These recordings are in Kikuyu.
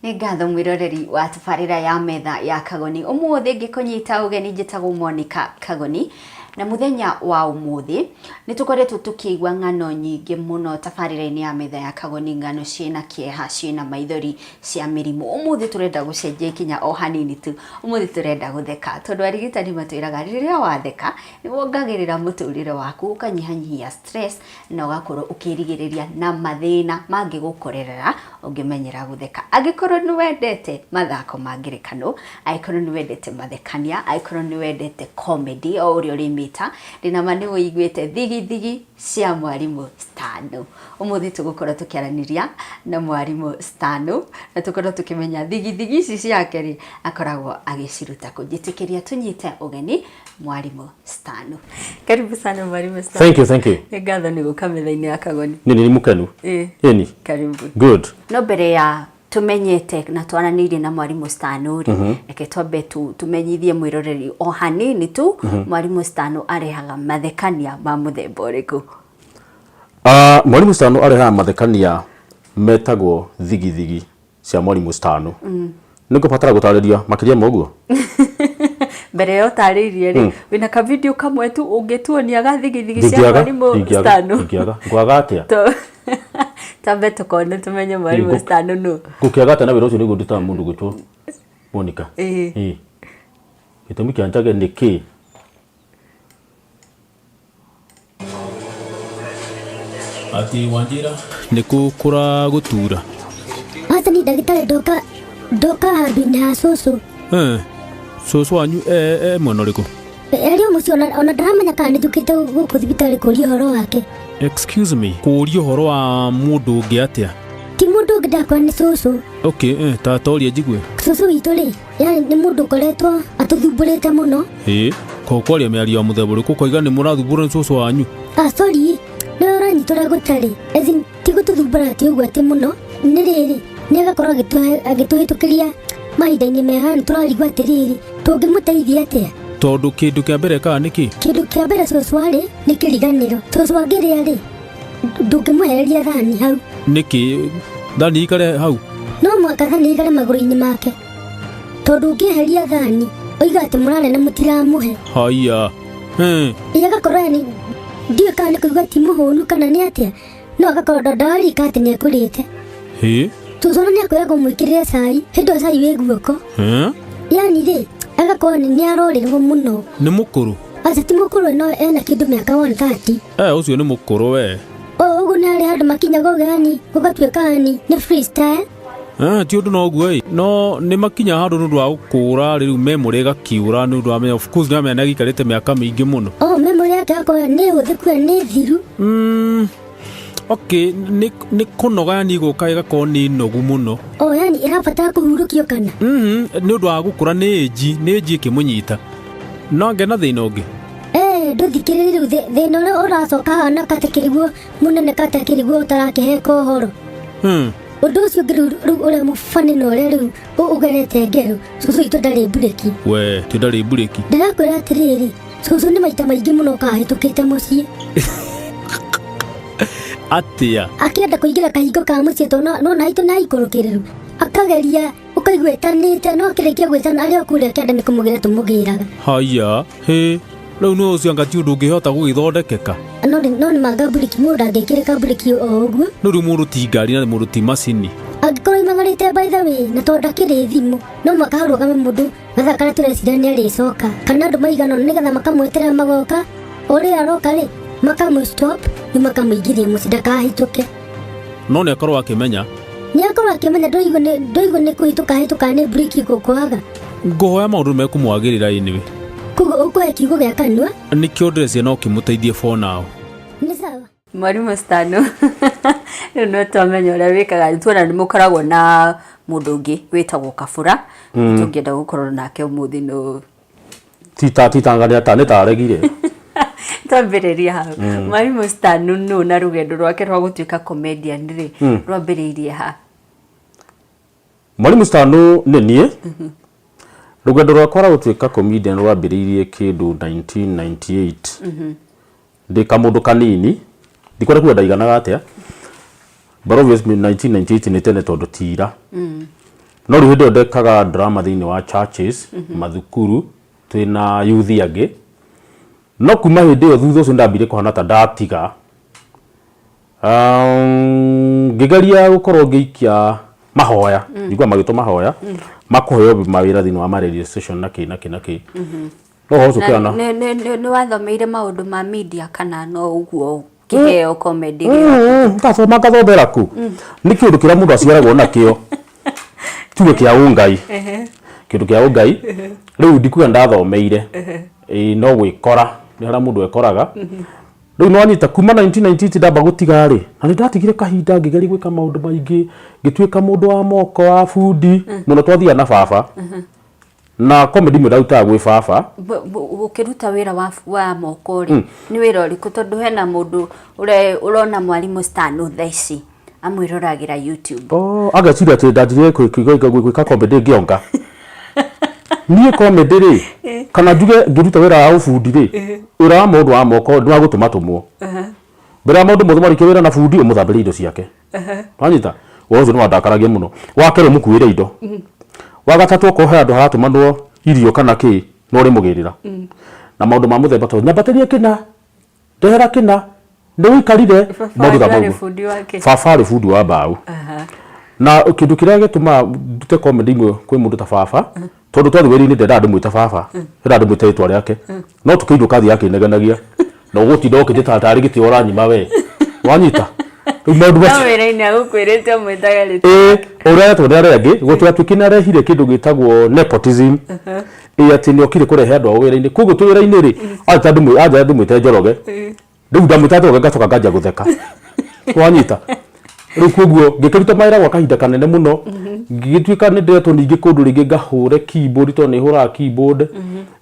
Nĩ ngatho mwĩroreri wa tabarĩra ya metha ya Kagoni. Ũmũthĩ ngĩkũnyita ũgeni njĩtagwo Monica Kagoni na mũthenya wa ũmũthĩ nĩ tũkoretwo tũkĩigua ng'ano nyingĩ mũno tabarĩra-inĩ ya metha ya Kagoni, ng'ano ciĩna kĩeha, ciĩna maithori, cia mĩrimũ. Ũmũthĩ tũrenda gũcenjia ikinya o hanini tu. Ũmũthĩ tũrenda gũtheka tondũ arigitani matwĩraga rĩrĩa watheka nĩ wongagĩrĩra mũtũrĩre waku, ũkanyihanyihia stress na ũgakorwo ũkĩrigĩrĩria na mathĩna mangĩgũkorerera ũngĩmenyera gũtheka. Angĩkorwo nĩ wendete mathako ma ngerekano, angĩkorwo nĩ wendete mathekania, angĩkorwo nĩ wendete comedy o ũrĩa ũrĩmĩta, ndĩna ma nĩ ũiguĩte thigithigi cia mwarimũ Stano. Ũmũthĩ tũgũkorwo tũkĩaranĩria na mwarimũ Stano na tũkorwo tũkĩmenya thigithigi ici ciake rĩ, akoragwo agĩciruta kũ. Njĩtĩkĩria tũnyite ũgeni mwarimũ Stano. Karibu sana mwalimu Stano. Thank you, thank you. Nĩ ngatho nĩ gũka metha-inĩ ya Kagoni. Nĩ nĩ mũkenu. Ĩĩ. Ĩni. Karibu. Good. No mbere ya tũmenyete na twaranĩirie na mwarimũ Stano rĩ, reke twambe tũmenyithie mwĩroreri o hanini tu mwarimũ Stano arehaga mathekania ma mũthemba ũrĩkũ? Ah, mwarimũ Stano arehaga mathekania metagwo thigithigi cia mwarimũ Stano. Nĩ ngũbatara gũtarĩria makĩria ma ũguo? Mbere ya ũtarĩirie rĩ, wĩna ka video kamwe tu ũngĩtuonia ga thigithigi cia Ndingĩaga, mwarimũ ndingĩaga, Stano? ndingĩaga. Ngwaga atĩa? Twambe tũkone tũmenye mwarimũ Stano nũ. Ngũkĩaga atĩa na wĩra ũcio nĩguo ndutaga mũndũ gwĩtwo Monica? Ĩĩ. Ĩĩ. Gĩtũmi kĩa njage nĩ kĩĩ? Atĩ wanjĩra nĩ kũ kũragũtura? Aca ni ndagĩtarĩ ndoka ndoka handũ-inĩ ha cũcũ. Eh, cũcũ wanyu e, e mwena ũrĩkũ? Arĩ o mũciĩ ona ona ndaramenya kana nĩ njũkĩte gũkũ thibitarĩ kũria ũhoro wake. Excuse me, kũũria ũhoro wa mũndũ ũngĩ atĩa? Ti mũndũ ũngĩ ndakora nĩ cũcũ. Okay, eh, ta toria njigue. Cũcũ witũ rĩ, yani nĩ mũndũ ũkoretwo atũthumbũrĩte mũno. Ĩĩ, ko kwaria mĩario ya mũthemba ũrĩkũ ũkoiga nĩ mũrathumbũrwo nĩ cũcũ wanyu? Ah, sorry, nĩwe ũranyita ũrĩa gũtarĩ. As in, ti gũtũthumbũra atĩ ũguo atĩ mũno. Nĩ rĩrĩ, nĩ agakorwo agĩtũhĩtũkĩria mahinda-inĩ mega nĩ tũrarigwo atĩrĩrĩ, tũngĩmũteithia atĩa? Tondũ kĩndũ kĩa mbere ekaga nĩ kĩ? Kĩndũ kĩa mbere cũcũ arĩ nĩ kĩriganĩro. Cũcũ angĩrĩa rĩ, ndũngĩmwehereria thani hau. Nĩkĩ? Thani ĩikare hau? No mũhaka thani ĩikare magũrũ-inĩ make. Tondũ ũngĩeheria thani, oiga atĩ mũrarĩa na mũtiramũhe. Haiya. Hmm. Ĩ agakorwo yani ndiũĩ kana nĩ kũigua ti mũhũnu kana nĩ atĩa, no agakorwo ndararika atĩ nĩ ekũrĩte. Hĩ? Cũcũ ona nĩ akwĩraga ũmwĩkĩrĩre cai, hĩndĩ ĩyo cai wĩ guoko. Eh? Yani rĩ, agakorwo nĩ arorĩrwo mũno. Nĩ mũkũrũ? Aca ti mũkũrũ no ena kĩndũ mĩaka 130. Eh, ũcio nĩ mũkũrũ we. O ũguo nĩ harĩ handũ makinyaga ũguo yani gũgatuĩka yani nĩ freestyle. Eh, ti ũndũ noguo ĩ no nĩ makinya handũ nĩ ũndũ wa gũkũra rĩu memory ĩgakĩũra nĩ ũndũ wa menya of course nĩ amenya nĩ agĩikarĩte mĩaka mĩingĩ mũno. O memory yake akorwo nĩ hũthĩku na nĩ thiru. Mm, okay nĩ nĩ kũnoga yani ĩgoka ĩgakorwo nĩ nogu mũno. O yani ĩrabatara kũhurũkio kana? Mhm, nĩ ũndũ wa gũkũra nĩ ĩnji nĩ ĩnji ĩkĩmũnyita. No angĩ na thĩna ũngĩ. Eh, ndũthikĩrĩrie rĩu thĩna ũrĩa ũracoka haha na katakĩriguo mũnene katakĩriguo ũtarakĩheka ũhoro. Ũndũ ũcio ũngĩ rĩu rĩu ũrĩa mũbani na ũrĩa rĩu ũgerete ngero, cũcũ witũ ndarĩ mburĩki. We, ti ndarĩ mburĩki. Ndĩrakwĩra atĩrĩrĩ, cũcũ nĩ maita maingĩ mũno kahĩtũkĩte mũciĩ. Atĩa? Akĩenda kũingĩra kahingo ka mũciĩ tondũ nona haitũ nĩ haikũrũkĩrĩru. Akageria ũkaigua ĩtanĩte no akĩrĩkia gwĩtana arĩ o kũrĩa kĩanda nĩ kũmũgĩra tũmũgĩraga. Haiya, hĩ, rĩu nĩ ũcio anga ti ũndũ ũngĩhota gũgĩthondekeka. No nĩ no nĩ manga mburĩki mũndũ ndangĩkĩrĩka mburĩki o ũguo. No rĩu mũndũ ti ngari na mũndũ ti macini. Angĩkorwo imagarĩte by the way na tondũ ndakĩrĩ thimũ no mũhaka harũgame mũndũ gathaa karĩa tũreciria nĩ arĩcoka kana andũ maigana ũna nĩgetha makamweterera magoka o rĩrĩa aroka rĩ makamũ stop rĩu makamũingĩria mũciĩ ndakahĩtũke. No nĩ akorwo akĩmenya. Nĩ akorwo akĩmenya ndũigua nĩ ndũigua nĩ kũhĩtũka hĩtũka nĩ mburĩki gũkwaga. Ngũhoya maũndũ mekũmwagĩrĩra anyway. Koguo ũkũhe kiugo gĩa kanua? Nĩkĩo ndĩreciria no kĩmũteithie for now. Nĩ sawa. Mwarimũ Stano, rĩu no twamenya ũrĩa wĩkaga tuona nĩ mũkoragwo na mũndũ ũngĩ wĩtagwo Kabura tũngĩenda gũkorwo nake ũmũthĩ no Tita titangania ta nĩ taregire. Twambĩrĩria hau. Mwarimũ Stano nũ na rũgendo rwake rwa gũtuĩka comedian rĩ rwambĩrĩirie ha? Mwarimũ Stano nĩ niĩ. Rũgendo rwakwa rwa gũtuĩka comedian rwambĩrĩirie kĩndũ 1998. Ndĩ kamũndũ kanini, ndikwenda kuga ndaiganaga atĩa, but obviously 1998 nĩ tene tondũ ti ira. No rĩu hĩndĩ ĩyo ndekaga drama thĩinĩ wa churches, mathukuru, twĩna youth angĩ. No kuma hĩndĩ ĩyo thutha ũcio ndambire kũhana ta ndatiga. Ngĩgeria gũkorwo ngĩikia mahoya, njiguaga magĩtwo mahoya, ma kũheo mawĩra thĩinĩ wa ma radio station na kĩ na kĩ na kĩ. No ũhoro ũcio Na ũkĩona nĩ wathomeire maũndũ ma media kana no ũguo kĩheo comedy gĩoka? Ngathoma ngathomera kũ? Nĩ kĩũndũ kĩrĩa mũndũ aciaragwo nakĩo. Tuge kĩa ũngai. Kĩũndũ kĩa ũngai. Rĩu ndikuga ndathomeire. Ĩĩ no gwĩkora, nĩ harĩa mũndũ ekoraga. Rĩu nĩwanyita kuma 1998 ndamba gũtiga rĩ, na nĩ ndatigire kahinda ngĩgeria gwĩka maũndũ maingĩ, ngĩtuĩka mũndũ wa moko wa bundi, mũno twathiaga na baba. Na comedy imwe ndarutaga gwĩ baba. Ũkĩruta wĩra wa, wa moko rĩ, nĩ wĩra ũrĩkũ? Tondũ hena mũndũ ũrona mwarimũ Stan thaa ici amwĩroragĩra YouTube. Oh, ageciria atĩ ndanjirie gwĩka comedy ngĩonga. Niĩ comedy rĩ, kana njuge ngĩruta wĩra wa ũbundi rĩ, wĩra wa mũndũ wa moko nĩ wa gũtũmatũmwo. Mbere ya maũndũ mothe marĩkia wĩra na bundi ũmũthambĩrie indo ciake. Wanyita? Ũhoro ũcio nĩ wandakaragia mũno. Wa kerĩ ũmũkuĩre indo. Wa gatatũ okorwo he handũ haratũmanwo irio kana kĩ, no ũrĩmũgĩrĩra. Na maũndũ ma mũthemba ta ũcio. Nyambatĩria kĩna, ndehera kĩna, nĩ ũikarire. Baba Maũndũ ta wanyu arĩ mau. bundi wa kĩ? Baba arĩ bundi wa mbaũ. Na kĩndũ kĩrĩa gĩtũmaga ndute comedy imwe kwĩ mũndũ ta baba, tondũ twathiĩ wĩra-inĩ ndendaga ndĩmwĩte baba, endaga ndĩmwĩte rĩtwa rĩake. No tũkĩinũka athiaga akĩnegenagia. Na ũgũtinda ũkĩnjĩta tarĩ gĩtĩo ũranyima we. Wanyita? Rĩu maũndũ No macio. wĩra-inĩ agũkwĩrĩte ũmwĩtage rĩtwa. Ĩĩ, ũrĩa aretwo nĩ arĩa angĩ, gũtigatuĩke nĩ arehire kĩndũ gĩtagwo nepotism. Ĩĩ atĩ nĩ okire kũrehe andũ ao wĩra-inĩ. Koguo twĩ wĩra-inĩ rĩ, anjĩta ndĩmwĩte Njoroge. Rĩu ndamwĩta Njoroge ngacoka nganjia gũtheka. Wanyita? Rĩu koguo ngĩkĩruta mawĩra gwa kahinda kanene mũno, ngĩgĩtuĩka nĩ ndĩretwo ningĩ kũndũ rĩngĩ ngahũre keyboard tondũ nĩ hũraga keyboard.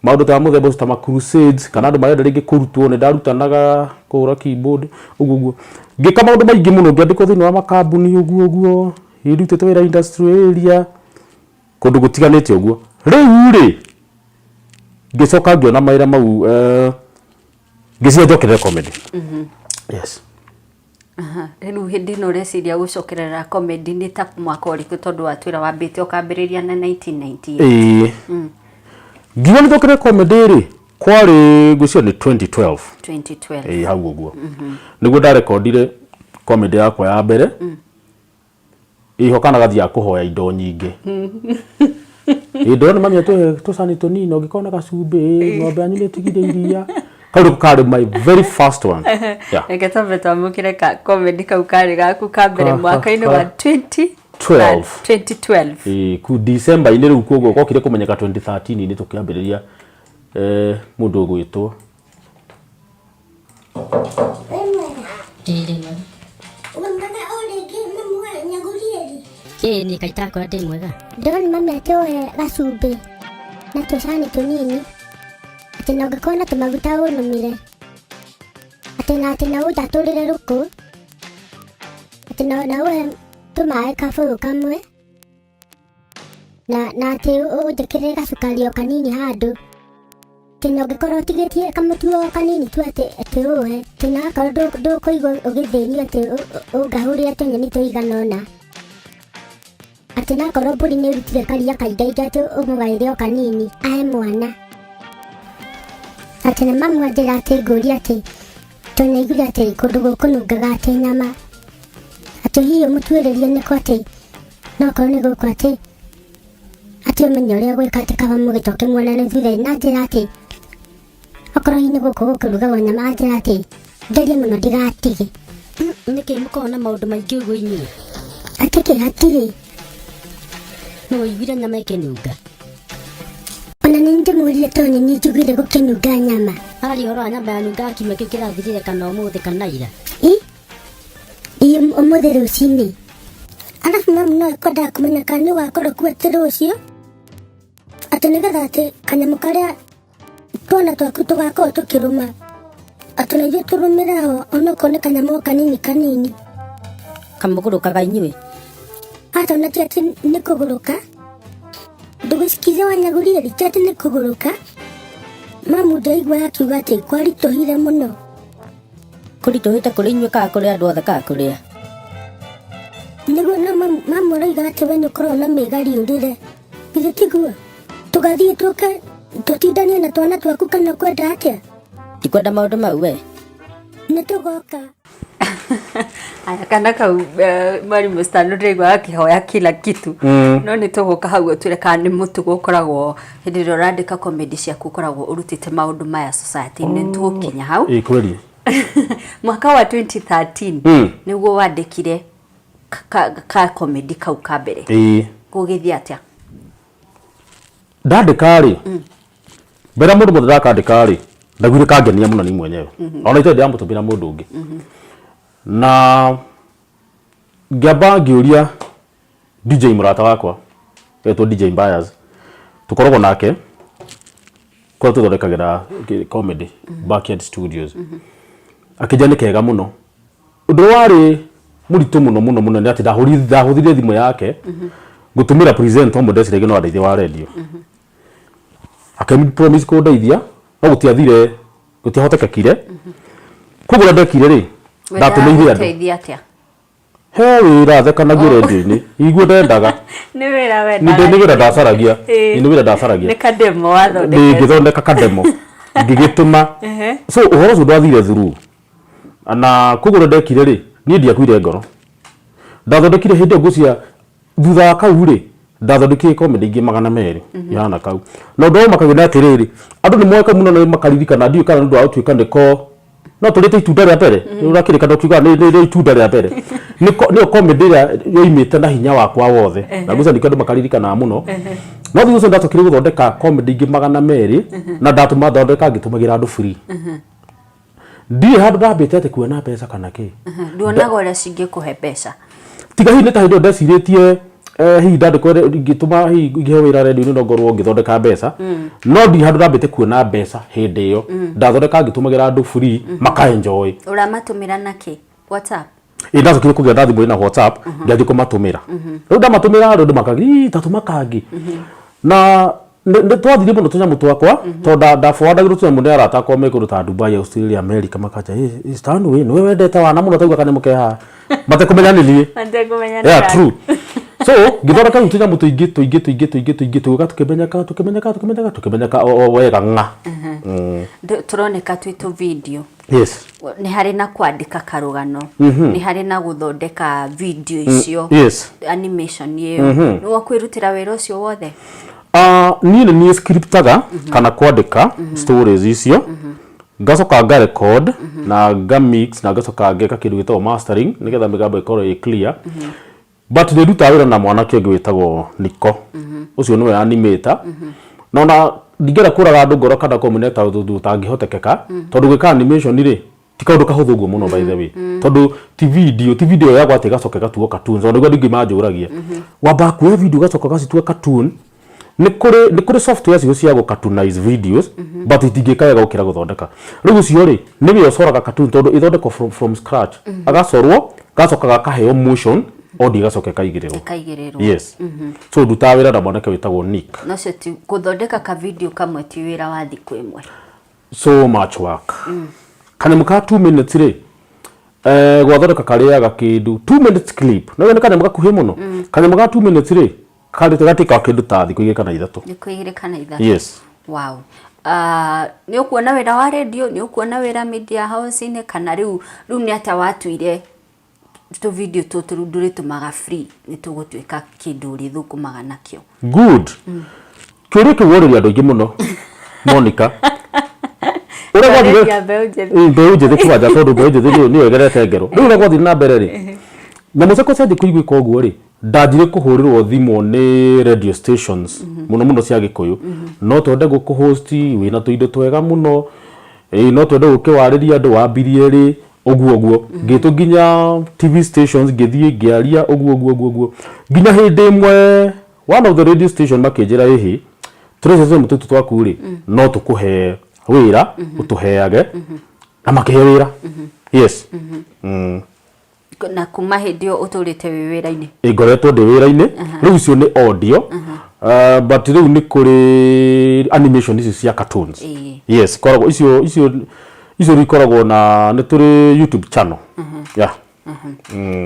Maũndũ ta mũthemba ũcio ta ma crusades kana andũ marenda rĩngĩ kũrutwo nĩ ndarutanaga kũhũra keyboard ũguo ũguo. Ngĩka maũndũ maingĩ mũno ngĩandĩkwo thĩinĩ wa makambuni ũguo ũguo, ndutĩte wĩra industrial area, kũndũ gũtiganĩte ũguo. Rĩu rĩ, ngĩcoka ngĩona mawĩra mau ngĩciria njokerere comedy. Yes. Aha, rĩu hĩndĩ ĩno ũreciria gũcokerera comedy nĩ ta mwaka ũrĩkũ tondũ watwĩra wambĩte ũkambĩrĩria na 1998? Ĩĩ. Ngiuga nĩ njokerere comedy rĩ, kwarĩ ngwĩciria nĩ 2012. 2012. Ĩĩ hau ũguo. Nĩguo ndarekondire comedy yakwa ya mbere. Iho kana gathiaga kũhoya indo nyingĩ. Ĩ ndĩrona mami atũhe tũcani tũnini ũngĩkorwo na gacumbĩ, ĩ ng'ombe yanyu nĩ ĩtigire iria. Kau nĩko karĩ my very first one. Yeah. Reke twambe twamũkĩre ka comedy kau karĩ gaku ka mbere mwaka-inĩ wa 20 12. 2012. Ĩ ku December-inĩ rĩu koguo gwokire kũmenyeka 2013-inĩ tũkĩambĩrĩria mũndũ ũgwĩtwo. Ndĩrĩ mwega. Wĩ mwega o rĩngĩ mami wa Nyagũrieri? Ĩĩ niĩ kaĩ itakora ndĩ mwega. Ndĩrona mami atĩ ũhe gacumbĩ na tũcani tũnini atĩ na ũngĩkorwo na tũmaguta ũnũmire atĩ na atĩ na ũndatũrĩre rũkũ atĩ na na ũhe tũmaĩ kabũyũ kamwe na na atĩ ũnjĩkĩrĩre gacukari o kanini handũ atĩ na ũngĩkorwo ũtigĩtie kamũtu o kanini tu atĩ atĩ ũhe atĩ na akorwo ndũkũigua ũgĩthĩnio atĩ ũngahũrĩre tũnyeni tũigana ũna atĩ na akorwo mbũri nĩ ĩrutire karia kaingaingĩ atĩ ũmũgaĩre o kanini ahe mwana atĩ na mamu anjĩra atĩ ngũrie atĩ tondũ nĩaiguire atĩ kũndũ gũkũnungaga atĩ nyama atĩ hihi ũmũtuĩrĩrie nĩkũ atĩ no okorwo nĩ gũkũ atĩ atĩ ũmenye ũrĩa gwĩka atĩ kaba mũgĩcoke muonane thutha-inĩ na njĩra atĩ okorwo hihi nĩ gũkũ gũkĩrugagwo nyama anjĩra atĩ ngerie mũno ndigatige. Nĩkĩ mũkoragwo na maũndũ maingĩ ũguo inyuĩ? Atĩ kĩ hatirĩ. Nũ ũiguire nyama ĩkĩnunga? Ona nĩ ndĩmũrire tondũ nĩ niĩ njiguire gũkĩnunga nyama. Araria ũhoro wa nyama yanungaga kiumia kĩu kĩrathirire kana ũmũthĩ kana ira. Ĩ ĩ ũmũthĩ rũcinĩ. Arabu mamu no ekwendaga kũmenya kana nĩ ũgakorwo kuo atĩ rũciũ atĩ nĩgetha atĩ kanyamũ karĩa twana twaku tũgakorwo tũkĩrũma atĩ na ithuĩ tũrũmĩre ho onokorwo nĩ kanyamũ o kanini kanini. Kamũgũrũkaga inyuĩ. Aca ona ti atĩ nĩ kũgũrũka ndũgũcikize wanyagurie ti atĩ nĩ kũgũrũka mamu ndaigua akiuga atĩ kwaritũhire mũno. Kũritũhĩte kũrĩ inyuĩ kana kũrĩ andũ othe kana kũrĩ a? Nĩguo no Mama ũroiga atĩ we nĩ ũkoragwo na mĩgari ũrĩre. Githĩ tiguo? Tũgathiĩ tũke tũtindanie na twana twaku kana ũkwenda atĩa? Ndikwenda maũndũ mau we. Nĩ tũgoka. Aya kana kau mwarimũ Stan ndĩraigua akĩhoya kila kitu no nĩ tũgũka hau ũtwĩre kana nĩ mũtugo ũkoragwo hĩndĩ ĩrĩa ũrandĩka comedy ciaku ũkoragwo ũrutĩte maũndũ maya society-inĩ nĩ tũgũkinya hau. Ĩ kweli. Mwaka wa 2013 nĩguo wandĩkire ka, ka comedy kau ka mbere. Ĩ. Gũgĩthiĩ atĩa? Ndandĩka rĩ, mbere mũndũ mũndũ ndakandĩka rĩ, ndaiguire kangenia mũno ni mwenyewe. Ona itarĩ ndĩramũtũmĩra mũndũ ũngĩ. Na ngĩamba ngĩũria DJ mũrata wakwa etwo DJ Mbayas, tũkoragwo nake kũrĩa tũthondekagĩra comedy, Backyard Studios. Akĩnjĩra nĩ kega mũno. Ũndũ ũrĩa warĩ mũritũ mũno mũno mũno nĩ atĩ ndahũthire thimũ yake gũtũmĩra presenter ũmwe ndeciragia no andeithie wa radio. Akĩ promise kũndeithia no gũtiathire, gũtiahotekekire. Koguo ũrĩa ndekire rĩ, ndatũmĩire andũ. Gũteithia atĩa? He wĩra thekanagia radio-inĩ, iguo ndendaga. Nĩ wĩra wendaga. Nĩ wĩra ndacaragia. Nĩ wĩra ndacaragia. Nĩ kademo wathondekete. Ngĩthondeka kademo ngĩgĩtũma. So ũhoro ũcio ndwathire through. Na koguo ũrĩa ndekire rĩ, niĩ ndiakuire ngoro. Ndathondekire hĩndĩ ĩyo ngwĩciria thutha wa kau rĩ, ndathondekire comedy ingĩ 200 ihana kau. Na ũndũ ũrĩa ũmakagia nĩ atĩrĩrĩ, andũ nĩ moĩ kau mũno na makaririkana, ndiũĩ kana nĩ ũndũ wa gũtuĩka nĩko no tũrĩte itunda rĩa mbere, ũrakĩrĩka ndũkiugaga nĩ itunda rĩa mbere. Nĩko nĩyo comedy ĩrĩa yoimĩte na hinya wakwa wothe. Na ngwĩciria nĩkĩo andũ makaririkanaga mũno. No thutha ũcio ndacokire gũthondeka comedy ingĩ 200 na ndatũma thondeka ngĩtũmagĩra andũ free. Ndirĩ handũ ndambĩte atĩ kuona mbeca kana kĩ. Nduonaga ũrĩa cingĩkũhe mbeca. Tiga hihi nĩ ta hĩndĩ ĩyo ndecirĩtie hihi ndandĩkwo ingĩtũma hihi ingĩheo wĩra redio-inĩ no ngorwo ngĩthondeka mbeca. No ndirĩ handũ ndambĩte kuona mbeca hĩndĩ ĩyo. Ndathondeka ngĩtũmagĩra andũ free maka enjoy. Ũramatũmĩra na kĩ? WhatsApp? Ĩ ndacokire kũgĩa na thimũ ĩna WhatsApp ngĩanjia kũmatũmĩra. Rĩu ndamatũmĩra andũ makaga ii ta tũma kangĩ. Na nĩ twathire mũno tũnyamũ twakwa tondũ ndaforwardagĩrwo tũnyamũ nĩ arata akwa me kũndũ ta Dubai, Australia, America makanja ĩ Stan we nĩwe wendete wana mũno tauga kanyamũ ke haha matekũmenya nĩ niĩ. Matekũmenya nĩ Yeah, true. So ngĩthondeka rĩu tũnyamũ tũingĩ tũingĩ tũingĩ tũingĩ tũingĩ tũgĩũka tũkĩmenyeka tũkĩmenyeka tũkĩmenyeka tũkĩmenyeka o wega ng'a. Tũroneka twĩ tũ video. Yes. Nĩ harĩ na kwandĩka karũgano, nĩ harĩ na gũthondeka video icio, animation ĩyo, nĩwe ũkwĩrutĩra wĩra ũcio wothe? Niĩ nĩ niĩ scriptaga kana kwandĩka stories icio, ngacoka nga record na nga mix na ngacoka ngeka kĩndũ gĩtagwo mastering nĩgetha mĩgambo ĩkorwo ĩ clear. But nĩ ndutaga wĩra na mwanake ũngĩ wĩtagwo Niko, ũcio nĩwe animator. Na ona ndingĩenda kũraga andũ ngoro kana kũmenya ta ũndũ ũtangĩhotekeka, tondũ gwĩka animation rĩ, ti kaũndũ kahũthũ ũguo mũno by the way. Tondũ ti video, ti video yoyagwo atĩ ĩgacoka ĩgatuo cartoons, ona nĩguo andũ aingĩ manjũragia. Wambaga kuoya video ũgacoka ũgacitua cartoon. Nĩ kũrĩ nĩ kũrĩ software cio cia gũ cartoonize videos, but itingĩka wega gũkĩra gũthondeka. Rĩu ũcio rĩ, nĩwe ũcoraga cartoon tondũ ĩthondekwo from scratch. Agacorwo, gacoka gakaheo motion, audio ĩgacoka ĩkaigĩrĩrwo. Ĩkaigĩrĩrwo. Yes. So ndutaga wĩra na mwanake wĩtagwo Nick. No cio ti gũthondeka ka video kamwe ti wĩra wa thikũ ĩmwe. So much work. Kanyamũ ka 2 minutes rĩ, gwathondeka karĩaga kĩndũ 2 minutes clip. No nĩ kanyamũ gakuhĩ mũno. Kanyamũ ka 2 minutes rĩ, karĩ gatuĩkaga kĩndũ ta thikũ igĩrĩ kana ithatũ. Thikũ igĩrĩ kana ithatũ. Yes. Wow. Nĩ ũkuona wĩra wa radio, nĩ ũkuona wĩra media house-inĩ kana rĩu rĩu nĩ atĩa watuire tũ video tũtũ rĩu ndũrĩtũmaga free nĩ tũgũtuĩka kĩndũ ũrĩthũkũmaga nakĩo? Good. Kĩũria kĩu worĩria andũ aingĩ mũno Monica. Ũrĩa gwathire Ndarĩria mbeũ njĩthĩ. Mbeũ njĩthĩ kwanja tondũ mbeũ njĩthĩ nĩyo ĩgerete ngero. Rĩu ũrĩa gwathire na mbere rĩ, nyamũ ciakwa cianjia kũiguĩka ũguo rĩ, ndanjire kũhũrĩrwo thimũ nĩ radio stations mũno mũno cia Gĩkũyũ. No twende gũkũ host wĩna tũindo twega mũno, ĩĩ no twende ũke warĩrie andũ wambirie rĩ, ũguo ũguo. Ngĩtwo nginya TV stations ngĩthiĩ ngĩaria ũguo ũguo ũguo ũguo. Nginya hĩndĩ ĩmwe one of the radio station makĩnjĩra ĩhĩ, tũreca tũnyamũ tũtũ twaku rĩ, no tũkũhe wĩra ũtũheage, na makĩhe wĩra. Yes. Na kuma hĩndĩ ĩyo ũtũrĩte wĩ wĩra-inĩ? Ĩ, ngoretwo ndĩ wĩra-inĩ. Rĩu icio nĩ audio. But rĩu nĩ kũrĩ animation ici cia cartoons. Yes, ikoragwo icio icio icio rĩu ikoragwo na nĩ tũrĩ YouTube channel. Yeah.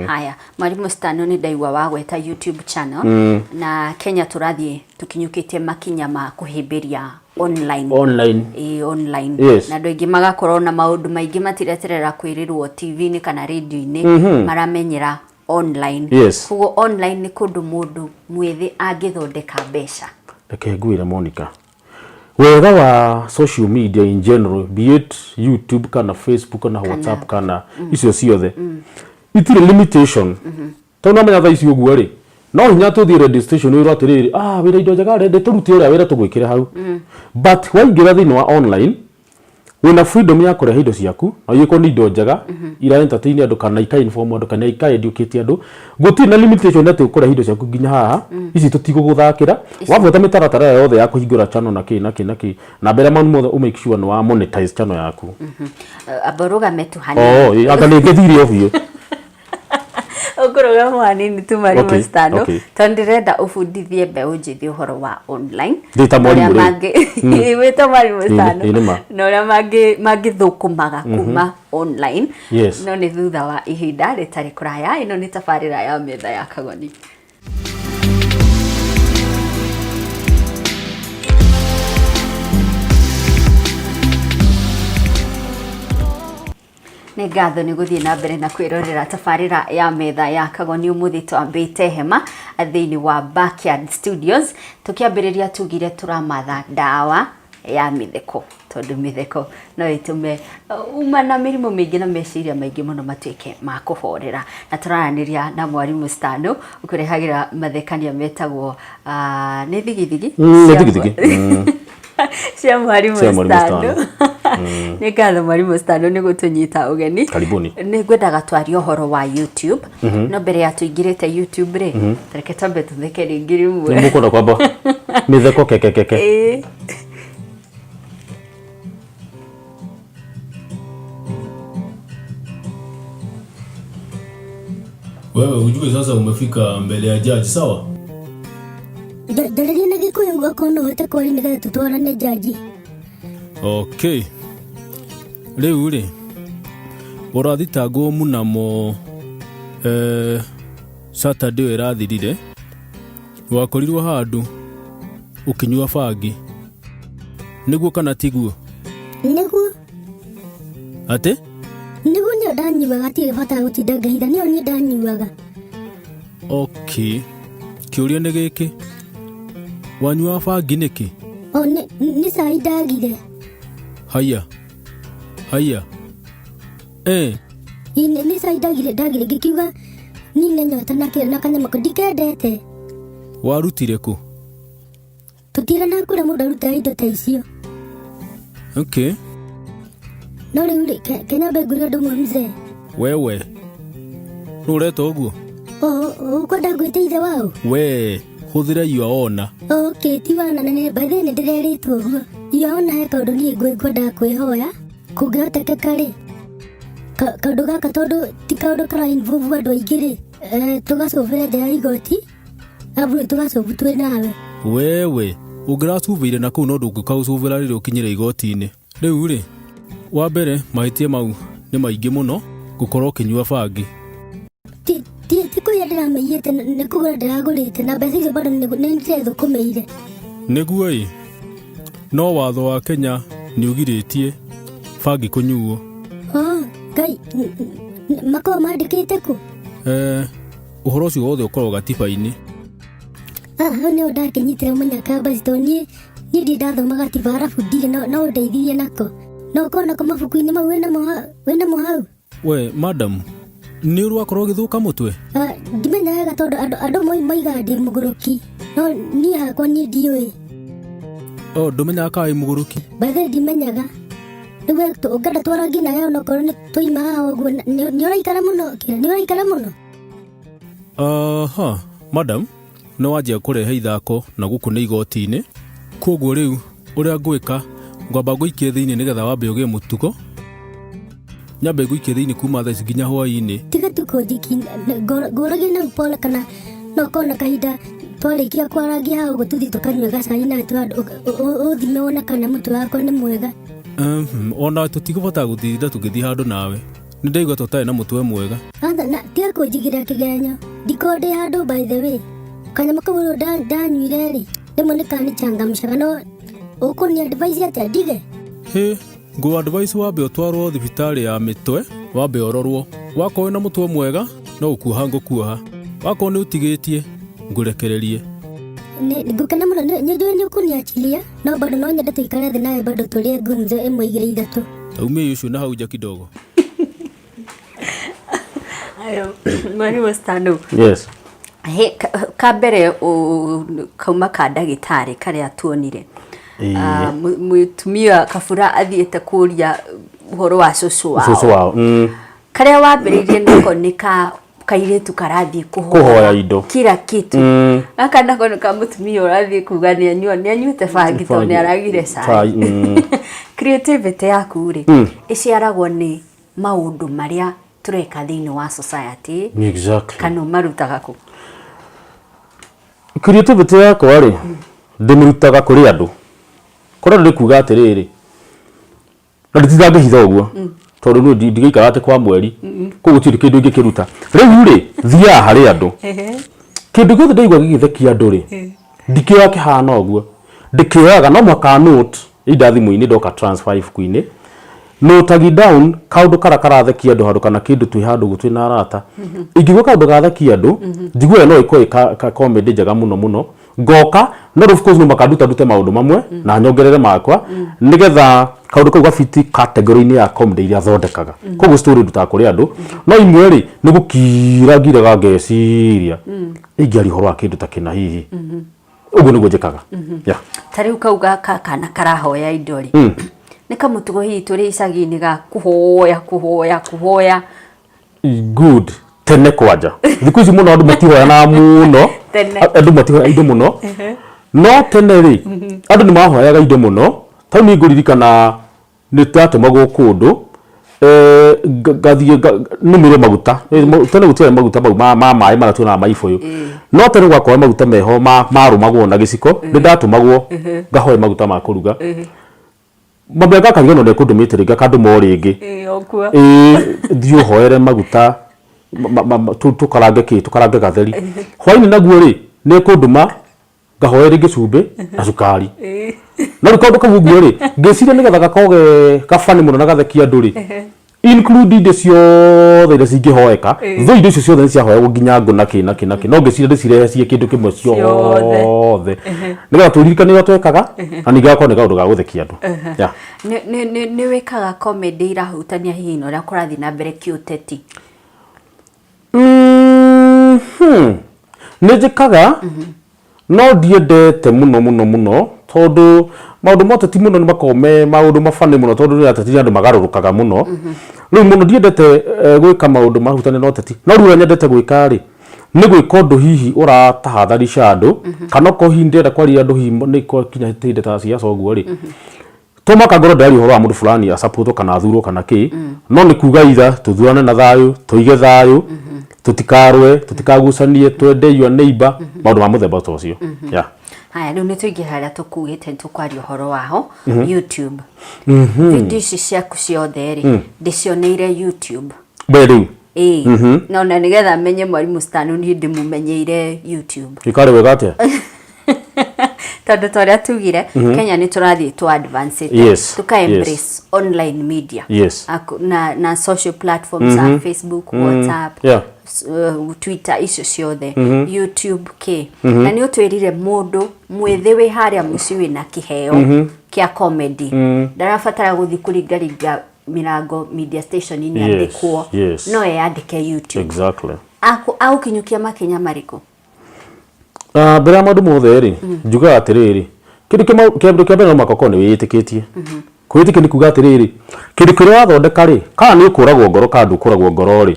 Haya, mwarimũ Stano, nĩ ndaigua wagweta YouTube channel, na Kenya tũrathiĩ tũkinyũkĩtie makinya ma kũhĩmbĩria online. Online. Ĩ, online. Yes. Na andũ aingĩ magakorwo na maũndũ maingĩ, matireterera kwĩrĩrwo TV-inĩ kana radio-inĩ, maramenyera online. Koguo online nĩ kũndũ mũndũ mwĩthĩ angĩthondeka mbeca? Reke ngwĩre, Monica, wega wa social media in general, be it YouTube kana Facebook kana WhatsApp kana icio ciothe, itirĩ limitation, tondũ namenya thaa ici ũguo rĩ, no hinya tũthiĩ radio station wĩrwo atĩrĩrĩ, ah, wĩra indo njega rĩ, tũrute ũrĩa wĩra tũgwĩkĩre hau. But waingĩra thĩinĩ wa online, wĩna freedom ya kũrehe indo ciaku, na igĩkorwo nĩ indo njega ira entertain andũ kana ika inform andũ kana ika educate andũ. Gũtirĩ na limitation atĩ ũkũrehe indo ciaku nginya haha, ici tũtigũgũthakĩra. Wabuata mĩtaratara ĩyo yothe ya kũhingũra channel na kĩ na kĩ na kĩ, na mbere maũndũ mothe, ũ make sure nĩ wa monetize channel yaku. Amba ũrũgame tu hanini. Oh, ĩ, anga nĩ ngĩthire o biũ. Ũkũrũgama hanini tu, mwarimũ Stano, tondũ ndĩrenda ũbundithie mbeũ njĩthĩ ũhoro wa online. Ndĩ ta mwarimũ Na ũrĩa rĩu. Wĩ ta mwarimũ Stano. Ĩ, nĩ ma. Na ũrĩa mangĩthũkũmaga kuma online. No nĩ thutha wa ihinda rĩtarĩ kũraya. Ĩno nĩ tabarĩra ya Metha ya Kagoni. Nĩ ngatho nĩ gũthiĩ na mbere na kwĩrorera tabarĩra ya Metha ya Kagoni. Ũmũthĩ twambĩte hema thĩinĩ wa Backyard Studios. Tũkĩambĩrĩria tugire tũramatha ndawa ya mĩtheko, tondũ mĩtheko no ĩtũme uma na mĩrimũ mĩingĩ na meciria maingĩ mũno matuĩke ma kũhorera. Na tũraranĩria na mwarimũ Stano, ũkũrehagĩra mathekania metagwo nĩ thigithigi. Nĩ thigithigi. Cia mwarimũ Cia mwarimũ Stano. Nĩ ngatho, mwarimũ Stano, nĩ gũtũnyita ũgeni. Karibuni. Nĩ ngwendaga twarie ũhoro wa YouTube, no mbere ya tũingĩrĩte YouTube rĩ, reke twambe tũtheke rĩngĩ rĩmwe. Nĩ mũkwenda kwamba mĩtheko kekekeke? Ĩĩ. Wewe ujue sasa umefika mbele ya jaji, sawa? Njarĩria na Gĩkũyũ ũgakorwo no ũhote kwaria nĩgetha tũtwarane njanji. Okay. Rĩu rĩ, ũrathitangwo mũnamo Saturday ĩyo ĩrathirire, wakorirwo handũ ũkĩnyua bangi, nĩguo kana tiguo? Nĩguo. Atĩ? Nĩguo, nĩyo ndanyuaga, hatirĩ bata wa gũtinda ngĩhitha, nĩyo niĩ ndanyuaga. Okay, kĩũria nĩ gĩkĩ, wanyuaga bangi nĩkĩ? O nĩ cai ndagire. Haya haya. Ĩ, nĩ cai ndagire ngĩkiuga nine nyota na kĩ na kanyama kau ndikendete. Warutire kũ? Tũtirana kũrĩa mũndũ arutaga indo ta icio. Okay. No rĩu rĩ, ke nyambe ngwĩre ũndũ ũmwe mzee. Wewe nũ ũreta ũguo? Ũkwenda ngwĩte ithe wao? We hũthĩra your honor. Okay, ti wana na nĩ by the way nĩ ndĩrerĩtwo ũguo. Your honor, he kaũndũ niĩ ngwendaga kwĩhoya kũngĩhotekeka rĩ, kaũndũ gaka tondũ ti kaũndũ kara involve andũ aingĩ rĩ, tũgacũbĩre nja ya igoti, arabu rĩ tũgacũbu twĩ nawe. Wewe ũngĩracubĩire na kũu, no ndũngĩkaũcubĩra rĩrĩa ũkinyĩre igoti-inĩ. Rĩu rĩ, wa mbere, mahĩtia mau nĩ maingĩ mũno, gũkorwo ũkĩnyua bangi. Ti kũiya ndĩramĩiyĩte, nĩ kũgũra ndĩragũrĩte na mbeca icio bado nĩ ndĩrethũkũmĩire. Nĩguo ĩ, no watho wa Kenya nĩ ũgirĩtie bangi kũnyuo. Oh, Ngai, makoragwo mandĩkĩte kũ? Ũhoro ũcio wothe ũkoragwo gatiba-inĩ. Ah, hau nĩho ndakĩnyitĩra mũnyaka basi, tondũ niĩ ndirĩ ndathoma gatiba, arabu ndirĩ, no ũndeithirie nako, no ũkorwo nako mabuku-inĩ mau wĩnamo hau. We madam, nĩ ũrĩ wakorwo ũgĩthũka mũtwe? Ah, ndimenya wega tondũ andũ moigaga ndĩ mũgũrũki, no niĩ hakwa niĩ ndiũĩ. O ndũmenyaga kana wĩ mũgũrũki? By the way, ndimenyaga. Rĩu we ũngĩenda twarangie nawe onokorwo nĩ twaima haha ũguo, nĩ ũraikara mũno kĩra, nĩ ũraikara mũno. Aha, madam, nĩ wanjia kũrehe ithako na gũkũ nĩ igoti-inĩ. Koguo rĩu ũrĩa ngwĩka, ngwamba ngũikie thĩinĩ nĩgetha wambe ũgĩe mũtugo. Nyambe ngũikie thĩinĩ kuma thaa ici nginya hwaĩ-inĩ. Tiga tu kũnjikia, ngũragia na upole, kana no ũkorwo na kahinda twarĩkia kwarangia haha ũguo tũthiĩ tũkanyue gacai nawe ũthime wone kana mũtwe wakwa nĩ mwega. Ona tũtigũbata gũtinda tũgĩthiĩ handũ nawe. Nĩ ndaigua ta ũtarĩ na mũtwe mwega. Atha na tiga kũnjigĩra kĩgenyo. Ndikorwo ndĩ handũ by the way. Kanyamũ kau rĩu ndanyuire rĩ, rĩmwe nĩ kanichangamshaga no ũkũni advice atĩa ndige? Hĩ, ngũ advice wambe ũtwarwo thibitarĩ ya mĩtwe, wambe ũrorwo. Wakorwo wĩna mũtwe mwega, no gũkuoha ngũkuoha. Wakorwo nĩ ũtigĩtie, ngũrekererie. Ngũkena mũno nĩ njũĩ nĩ ũkũniachilia no bado no nyende tũikare thĩ nawe bado tũrĩe gumzo ĩmwe igĩrĩ ithatũ. Ta umiai ũcio na hau nja kidogo. Ayo, Mwarimũ Stano. Yes. He, ka mbere kauma ka ndagĩtarĩ karĩa tuonire. Ah, mũtumia kabura athiĩte kũria ũhoro wa cũcũ wao. Cũcũ wao. Karĩa wambĩrĩirie nako nĩ ka kairĩtu karathiĩ kũhoya indo kila kitu. Gaka nako nĩ ka mũtumia ũrathiĩ kuga nĩ anyuĩte bangi tondũ nĩ aragire cai. Creativity yaku rĩ, ĩciaragwo nĩ maũndũ marĩa tũreka thĩinĩ wa society. Exactly. Kana ũmarutaga kũ? Creativity yakwa rĩ, ndĩmĩrutaga kũrĩ andũ. Kũrĩ andũ nĩ kuga atĩrĩrĩ, na nditindaga ngĩhitha ũguo, tondũ niĩ ndigĩikaraga atĩ kwa mweri, koguo gũtirĩ kĩndũ ingĩkĩruta. Rĩu rĩ, thiaga harĩ andũ. Kĩndũ gĩothe ndaigua gĩgĩthekia andũ rĩ, ndikĩoya kĩhana ũguo. Ndĩkĩoyaga, no mũhaka note either thimũ-inĩ ndoka transfer ibuku-inĩ, notagi down kaũndũ karĩa karathekia andũ handũ kana kĩndũ twĩ handũ ũguo twĩna arata. Ingĩigua kaũndũ gathekia andũ, njiguaga no ĩkorwo ĩ ka comedy njega mũno mũno, ngoka, no of course no mũhaka ndutandute maũndũ mamwe na nyongerere makwa, nĩgetha kaũndũ kau gabiti category-inĩ ya comedy iria thondekaga. Koguo story ndutaga kũrĩ andũ, no imwe rĩ, nĩ gũkira ngiraga ngeciria, ingĩaria ũhoro wa kĩndũ ta kĩna hihi. Ũguo nĩguo njĩkaga. Yeah. Ta rĩu kau gaka kana karahoya indo rĩ, nĩ kamũtugo hihi tũrĩ icagi-inĩ ga kũhoya kũhoya kũhoya. Good. Tene kwanja. Thikũ ici mũno andũ matihoyanaga mũno. Tene. Andũ matihoyaga indo mũno. No tene rĩ, andũ nĩ mahoyaga indo mũno. Ta rĩu niĩ ngũririkana nĩ ndatũmagwo kũndũ, ngathiĩ nũmĩrwo maguta. Tene gũtiarĩ maguta mau ma maĩ marĩa tuonaga ma ibũyũ. No tene gwakoragwo maguta meho marũmagwo na gĩciko, nĩ ndatũmagwo ngahoe maguta ma kũruga. Mami anga akariganĩrwo nĩ ekũndũmĩte rĩngĩ akandũma o rĩngĩ. Ĩĩ thiĩ ũhoere maguta tũkarange kĩ, tũkarange gatheri. Hwainĩ naguo rĩ, nĩ ekũndũma ngahoe rĩngĩ cumbĩ na cukari. No rĩu kaũndũ kau ũguo rĩ, ngĩciria nĩgetha gakorwo ge gabani mũno na gathekie andũ rĩ, include indo ciothe iria cingĩhoeka, though indo icio ciothe nĩ ciahoyagwo nginya ngũ na kĩ na kĩ na kĩ, no ngĩciria ndĩcirehe ciĩ kĩndũ kĩmwe ciothe, nĩgetha tũririkane ũrĩa twekaga, na ningĩ gakorwo nĩ kaũndũ ga gũthekia andũ. Yeah. Nĩ wĩkaga comedy irahutania hihi na ũrĩa kũrathiĩ na mbere kĩũteti? Nĩ njĩkaga, no ndiendete mũno mũno mũno, tondũ maũndũ ma ũteti mũno nĩ makoragwo me maũndũ ma funny mũno, tondũ nĩ ateti nĩ andũ magarũrũkaga mũno. Rĩu mũno ndiendete gwĩka maũndũ mahutania na ũteti, no rĩu ũrĩa nyendete gwĩka rĩ, nĩ gwĩka ũndũ hihi ũratahadharisha andũ, kana okorwo hihi ndĩrenda kwarĩria andũ hihi nĩ gwakinya ihinda ta siasa ũguo rĩ, To mũhaka ngorwo ndĩraria ũhoro wa mũndũ fulani acapũtwo kana athurwo kana kĩ, no nĩ kuga either tũthurane na thayũ, tũige thayũ, tũtikarũe, tũtikagucanie, twende your neighbor, maũndũ ma mũthemba ta ũcio. Yeah. Haya, rĩu nĩ tũingĩre harĩa tũkugĩte nĩ tũkwaria ũhoro waho, YouTube. Video ici ciaku ciothe rĩ, ndĩcioneire YouTube. We rĩu? Ĩĩ. Na ona nĩgetha menye Mwarimũ Stanu niĩ ndĩmũmenyeire YouTube. Ĩkarĩ wega atĩa? Tondũ ta ũrĩa tugire, Kenya nĩ tũrathiĩ tũ advance tũka embrace online media. Na social platforms mm Facebook, WhatsApp, Twitter, icio ciothe, YouTube kĩ. Na nĩ ũtwĩrire mũndũ mwĩthĩ wĩ harĩa mũciĩ wĩna kĩheo kĩa comedy ndarabatara gũthiĩ kũringaringa mĩrango media station-inĩ andĩkwo, no eyandĩke YouTube. Agũkinyũkia makinya marĩkũ? Mbere ya maũndũ mothe rĩ, njugaga atĩrĩrĩ, kĩndũ kĩndũ kĩa mbere no mũhaka ũkorwo nĩ wĩĩtĩkĩtie. Kwĩĩtĩkia nĩ kuga atĩrĩrĩ, kĩndũ kĩrĩa wathondeka rĩ, kana nĩ ũkũragwo ngoro kana ndũkũragwo ngoro rĩ,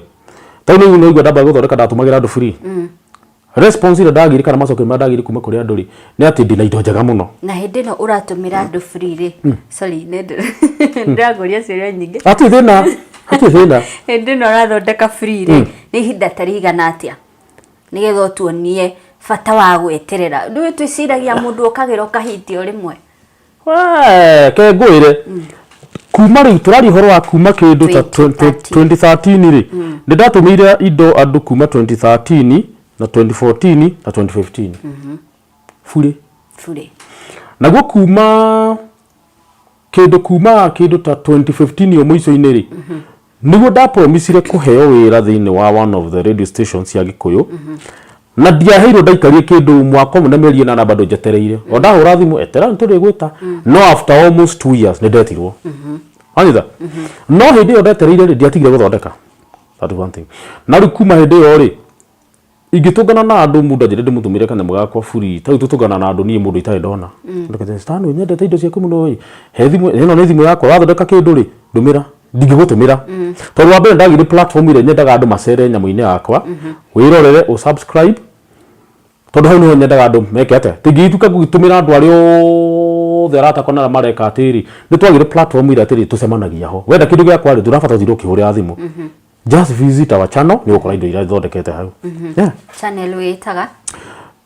ta rĩu nĩ waigua ndamba gũthondeka ndatũmagĩra andũ free. Response ĩrĩa ndagĩire kana macokio marĩa ndagĩire kuma kũrĩ andũ rĩ, nĩ atĩ ndĩna indo njega mũno. Na hĩndĩ ĩno ũratũmĩra andũ free rĩ, sorry, nĩ ndĩrakũria ciũria nyingĩ. Hatirĩ thĩna, hatirĩ thĩna. Hĩndĩ ĩno ũrathondeka free rĩ, nĩ ihinda ta rĩigana atĩa nĩgetha ũtuonie bata wa gweterera? Ndũĩ twĩciragia mũndũ okagĩra ũkahitia o rĩmwe. Wee, ke ngwĩre. Kuma rĩu tũraria ũhoro wa kuma kĩndũ ta 2013. 2013 rĩ, nĩ ndatũmĩire indo andũ kuma 2013 na 2014 na 2015 burĩ. Burĩ. Naguo kuma kĩndũ kuma kĩndũ ta 2015 o mũico-inĩ rĩ, nĩguo ndapromisire kũheo wĩra thĩinĩ wa one of the radio stations cia Gĩkũyũ, na ndiaheirwo. Ndaikarie kĩndũ mwaka ũmwe na mĩeri 8 bado njetereire. O ndahũra thimũ, etera nĩtũrĩgwĩta, no after almost 2 years nĩ ndetirwo. Wanyita? No hĩndĩ ĩyo ndetereire rĩ, ndiatigire gũthondeka. That is one thing. Na rĩu kuma hĩndĩ ĩyo rĩ, ingĩtũngana na andũ, mũndũ anjĩre ndĩmũtũmĩre kanyamũ gakwa buri, ta rĩu tũtũngana na andũ, niĩ mũndũ itarĩ ndona. Ndakĩte, "Stan, nyendete indo ciaku mũno ĩ, he thimũ ĩno, nĩ thimũ yakwa, wathondeka kĩndũ rĩ, ndũmĩra." Ndingĩgũtũmĩra tondũ wa mbere ndagire platform ĩrĩa nyendaga andũ macere nyamũ-inĩ yakwa, wĩrorere, ũsubscribe, tondũ hau niho nyendaga andũ meke atĩa. Tingĩgĩtuĩka ngũgĩtũmĩra andũ arĩa othe aratakwa na arĩa mareka atĩrĩ, nĩ twagire platform ĩrĩa atĩrĩ tũcemanagia ho. Wenda kĩndũ gĩakwa rĩ, ndũrabatara gũtinda ũkĩhũrĩra thimũ, just visit our channel, nĩ ũgũkora indo iria thondekete hau, yeah. Channel wĩtaga?